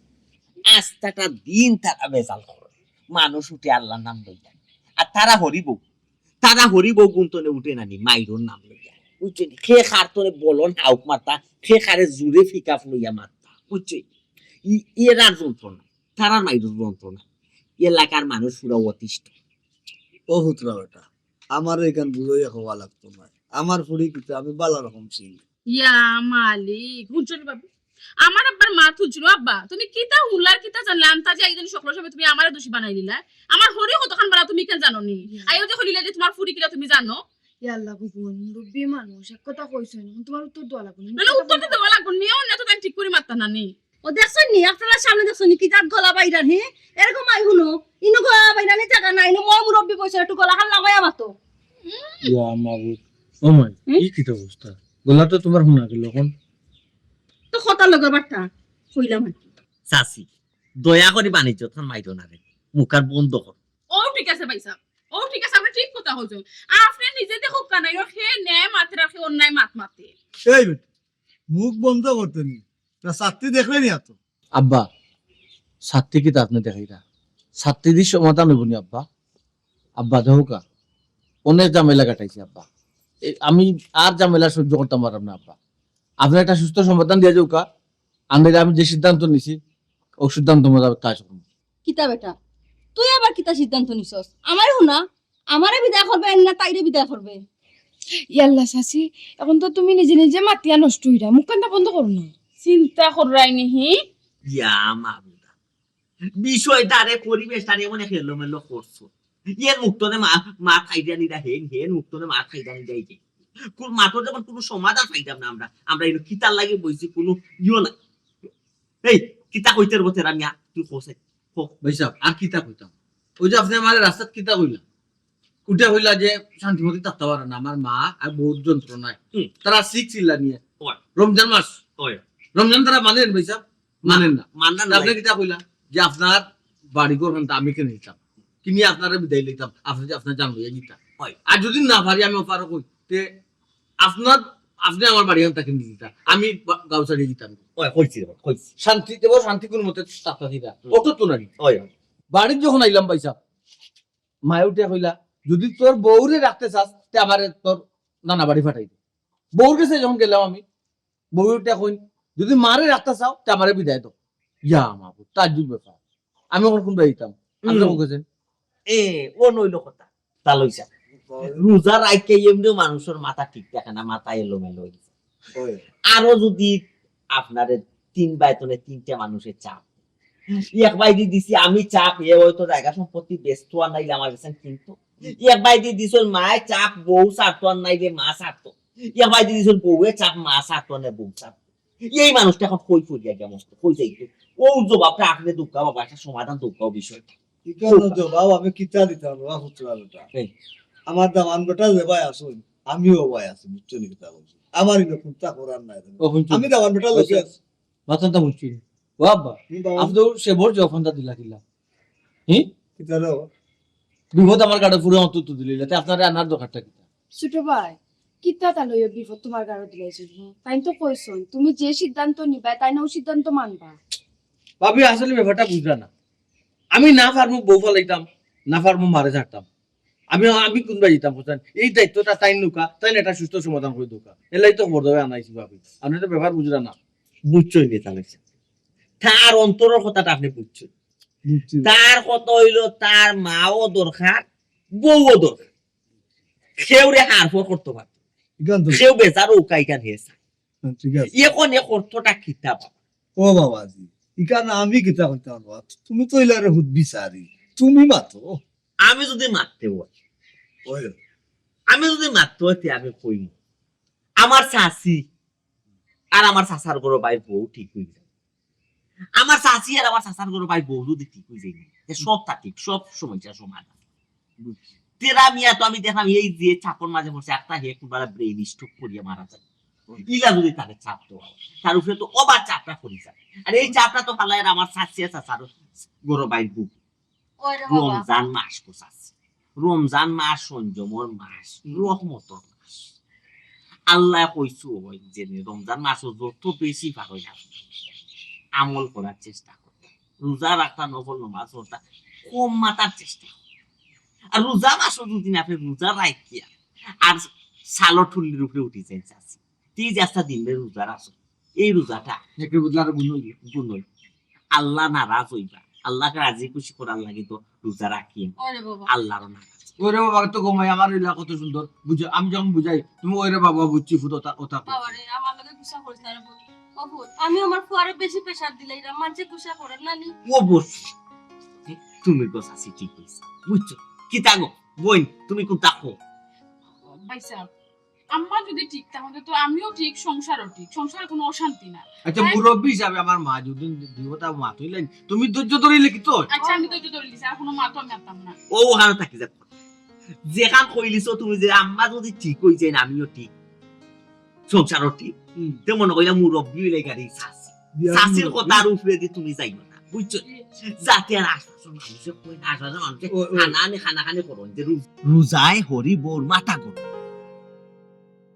আস্তাটা দিন তারা বেজাল করে। মানুষ উঠে আল্লাহর নাম লইয়া। আর তারা হরিব, তারা হরিব গুন্তনে উঠে নানি, মাইরর নাম লইয়া। বুঝছো নি? খে খার তনে বলন হাউক মারতা, খে খারে জুরে ফিকাফ লইয়া মারতা। বুঝছো নি? ই-, এরার যন্ত্রণা, তারার মাইরর যন্ত্রণা। এলাকার মানুষ পুরা অতিষ্ঠ। ও হুতরা বেটা, আমার এখান বুঝাইয়া কওয়া লাগতো না। আমার ফুড়ি কিতা আমি বালা রকম চিনি। ইয়া মালিক, হুনছো নি বাবু? আমার আব্বার মা তুলছিল, আব্বা, তুমি কিতা হুনলার, কিতা জানলে, আন্তাজে একদিন সকলের সামনে তুমি আমারে দোষী বানাই দিলা। আমার হরি কতখান বালা তুমি কেন জানো নি? হুম। আইও যে হলিলে যে তোমার ফুড়ি কিলা তুমি জানো? ইয়া আল্লাহ গো বোন, মুরব্বী মানুষ, এক কথা কইছো নি, তোমার উত্তর দেওয়া লাগবো না। না, না, উত্তর তো দেওয়া লাগবো, নিয়ে অন্য তো তাই ঠিক করে মারতা না নি। ও দেখছো নি, আপনারা সামনে দেখছো নি, কি জাত গলা বাইরান, হে? এরকম আই হুনো, ইনো গলা বাইরানি জাগা নাই, ইনো ময় মুরব্বী বইছে, একটু গলা খান লাগাইয়া মাতো। ইয়া মাবুদ, ও মাই, হুম? ই কিতা অবস্থা? গলা তো তোমার হুনা গেল এখন। তো কথার লগে বার্তা কইলাম আর কি। চাচি, দয়া করি বাণিজ্য থান মাইরো না রে, মুখার বন্ধ কর। ও ঠিক আছে ভাই সাহেব, ও ঠিক আছে, আপনি ঠিক কথা কইছেন। আপনি নিজে দেখো কানাইও খে ন্যায় মাতে রাখে, অন্যায় মাত মাতে। এই বেটা, মুখ বন্ধ করতে নি। তা ছাত্রী দেখলে নি এত? আব্বা, ছাত্রী কিতা আপনি দেখাইরা? ছাত্রীর সমাধান হইব নি আব্বা? আব্বা, দেখো কা, অনেক ঝামেলা কাটাইছি আব্বা। এ, আমি আর ঝামেলা সহ্য করতাম পারলাম না আব্বা। আপনে একটা সুস্থ সমাধান দিয়া যাউক্কা। আনলে আমি যে সিদ্ধান্ত নিছি, অউ সিদ্ধান্ত মোতাবেক কাজ করমু। কিতা বেটা, তুই আবার কিতা সিদ্ধান্ত নিছস? আমারে হুনা, আমারে বিদায় করবে না তাইরে বিদায় করবে? ইয়াল্লা চাচি, এখন তো তুমি নিজে নিজে মাতিয়া নষ্ট অইরা, মুখ কান্দা বন্ধ করো না। চিন্তা কররায় নি হি? ইয়া মাবুদা, বিষয়টারে, পরিবেশটারে এমন এক এলোমেলো করছো। এর মুখ তনে মা, মা খাইরা নিরা হেন, হেন মুখ তনে মা খাইরা নিরা এই যে। কোন মাতর যেমন কোনো সমাধান পাইতাম না আমরা। আমরা এলো কিতার লাগি বইছি, কোনো ইয়ো না। এই, কিতা কইতে রে বতেরা মিয়া, তুই কও চাই, কও। ভাইসাব, আর কিতা কইতাম? ওই যে আপনে আমারে রাস্তাত কিতা কইলা? উঠে কইলা যে শান্তি মতো থাকতে পারে না, আমার মা আর বহুত যন্ত্রণায়। হুম। তারা শিখছিলা নিয়ে। ওই। রমজান মাস। ওই। রমজান তারা মানেন ভাইসাব? মানেন না। মানরা না। আপনে কিতা কইলা? যে আপনার বাড়ি ঘর খান আমি কিনে দিতাম। কিনিয়া আপনারে বিদায় লইতাম, আপনে যে আপনার জান লইয়া নিতাম। ওই। আর যদি না পারি আমি অফারও কই, তে আপনার, আপনে আমার বাড়ি খান তাকে নিয়ে দিতা। আমি বা-, গাঁও ছাড়িয়ে দিতাম। ওই, কইছি রে, কইছি। শান্তি দেব, শান্তি কোনো মতে থাকতে দিতা। হুম। অত তো নাকি? ওই, ওই। বাড়িত যখন আইলাম ভাইসাব, মায়ে উঠে কইলা, "যদি তোর বউরে রাখতে চাস, তে আমারে তোর নানা বাড়ি ফাটাই দে।" বউর গেছে যখন গেলাম আমি, বউ উঠে কইন, "যদি মারে রাখতে চাও, তে আমারে বিদায় দাও।" ইয়া মাবুদ, তাজ্জুব ব্যাপার। আমি এখন কোন বাড়ি দিতাম? আপনি হুম। কোন গেছেন? এ, ও নইল কথা। তা লইছা। রোজা রাখে এমনিও মানুষের মাথা ঠিক থাকে না, মাথা এলোমেলো হয়ে গেছে। ওই। আরো যদি আপনারে তিন বাই তনে তিনটা মানুষের চাপ, এক বাই দি দিছি আমি চাপ, এ হয়তো জায়গা সম্পত্তি বেচতো আর নাইলে আমার গেছেন কিনতো। এক বাই দি দিছল মায় চাপ, বউ ছাড়তো আর নাইলে মা ছাড়তো। এক বাই দি দিছল বউয়ে চাপ, মা ছাড়তো আর নাইলে বউ ছাড়তো। এই মানুষটা এখন কই পড়িয়া গেল, কই যাইতো? ও জবাবটা আপনি দোকা বাবা, একটা সমাধান দোকা বিষয়টা। ইকানো জবাব আমি কিতা দিতাম রে পুত্র বেটা? এই। আমার দামান বেটা যে ভাই আছইন, আমিও ভাই আছি, বুঝছো নি কিতা বলছি? আমার ইনো কুন্তা করার নাই রে। ও, বুঝছো। আমি দামান বেটা লগে আছি। মাথাটা বুঝছি। ও আব্বা, হুম, বাবা। আপনি তো সে বড় জফানটা দিলা কিলা? হুম? কিতা রে? বিপদ আমার গাড়ি পুরো অন্তত দিলে, তাতে আপনারে আনার দরকারটা কিতা? ছোট ভাই, কিতা তা লইয়া বিপদ তোমার গাড়ো দিলাইছইন, হুম? তাইন তো কইছইন, তুমি যে সিদ্ধান্ত নিবায়, তাইন অউ সিদ্ধান্ত মানবা। ভাবি, আসলে ব্যাপারটা বুঝলা না। আমি না পারমু বউ ফালাইতাম, না পারমু মারে ছাড়তাম। আমি, আমি কোন বাড়ি দিতাম, বুঝছেন? এই দায়িত্বটা তাইন লউক্কা, তাইন একটা সুস্থ সমাধান করি দেউক্কা। এলাই তো খবর দেবে আনাইছি ভাবি। আপনি তো ব্যাপার বুঝলা না। বুঝছইন নি তাহলে? তার অন্তরের কথাটা আপনি বুঝছইন। বুঝছি। তার কথা হইল তার মাও দরকার, বউও দরকার। কেউরে হারফর করতে পারতো। ইখান তো কেউ বেজার ও কাইখান হয়েছে। হ্যাঁ, ঠিক আছে। এখন এ অর্থটা কিতা বাবা? ও বাবাজি, ইখান আমি কিতা কইতাম বাবা? তুমি তো ইলারে হুদ বিচারি, তুমি মাতো। আমি যদি মাততে হয়, ওই। আমি যদি মাততে হয়, তে আমি কইমু। আমার চাচি আর আমার চাচার ঘরর ভাইর বউ ঠিক হয়ে যায়। আমার চাচি আর আমার চাচার ঘরর ভাইর বউ যদি ঠিক হয়ে যায়, তে সবটা ঠিক, সব সমস্যা সমাধান। তেরা মিয়া তো আমি দেখলাম এই যে চাপর মাঝে পড়ছে, একটা হে কুনবালা brain stroke করিয়া মারা যায়। ইলা যদি তারে চাপ দেওয়া হয়, তার উপরে তো আবার চাপটা পড়ি যায়। আর এই চাপটা তো ফালাই আর আমার চাচি আর চাচার ঘরর ভাইর বউ। ওই রে বাবা। রমজান মাস গো চাচি। রমজান মাস সংযমর মাস, হুম। রহমতর মাস। আল্লায় কইছইন যে রমজান মাসো যত বেশি পারইন আমল করার চেষ্টা করতা, রোজা রাখতা, নফল নামাজ পড়তা, কম মাতার চেষ্টা করতা। আর রোজা মাসো যদি আপনি রোজা রাখিয়া আর সালো ঠুল্লির উপরে উঠি যাইন চাচি, তে যে আস্তা দিন রোজা রাখছো, এই রোজাটা একটু বুঝলে আরো গুণ হইল। গুণ হইল। আল্লাহ নারাজ হইবা, আল্লাহকে রাজি খুশি করার লাগি তো রোজা রাখি। ওরে বাবা। আল্লাহরও নারাজ। ওরে বাবা, তো ঘুমাই আমার ইলা কত সুন্দর। বুঝো, আমি যখন বুঝাই, তুমি ওরে বাবা বুঝছি, ফুট ওটা, ওটা করছি। বাবা রে, আমার লগে গুসা করিস না রে পুত। ও পুত, আমি আমার ফুয়ারে বেশি pressure দিলে এরা মানছে গুসা করেন না নি? ও বস, তুমি গো চাচি ঠিক কইছো, বুঝছো? কিতা গো, বইন, তুমি কোনটা কও? ভাইসাব, আম্মা যদি ঠিক, তাহলে তো আমিও ঠিক, সংসারও ঠিক, সংসারে কোনো অশান্তি না। আচ্ছা, তাই মুরব্বী হিসাবে আমার মা যদি দুই কথা মাত হইলেন, তুমি ধৈর্য ধরিলে কি তো? আচ্ছা, আমি ধৈর্য ধরিলিছি, আর কোনো মাতও আমি আনতাম না। ও ওখানে থাকি যাক। যেখান কইলিছো তুমি যে আম্মা যদি ঠিক হই যায়, আমিও ঠিক, সংসারও ঠিক। হুম। তে মনে কইলা মুরব্বী হইলে গাড়ি চাচি। বিয়ার চাচির মুরব্বী। কথার উপরে দিয়ে তুমি যাইও না, বুঝছো? যাতে আর আশপাশের মানুষে কই না, আশপাশের মানুষে ও, ও। খানা আনে, খানা খানি করো, যে রোজ-, রোজায় হরি বউর মাথা গরম।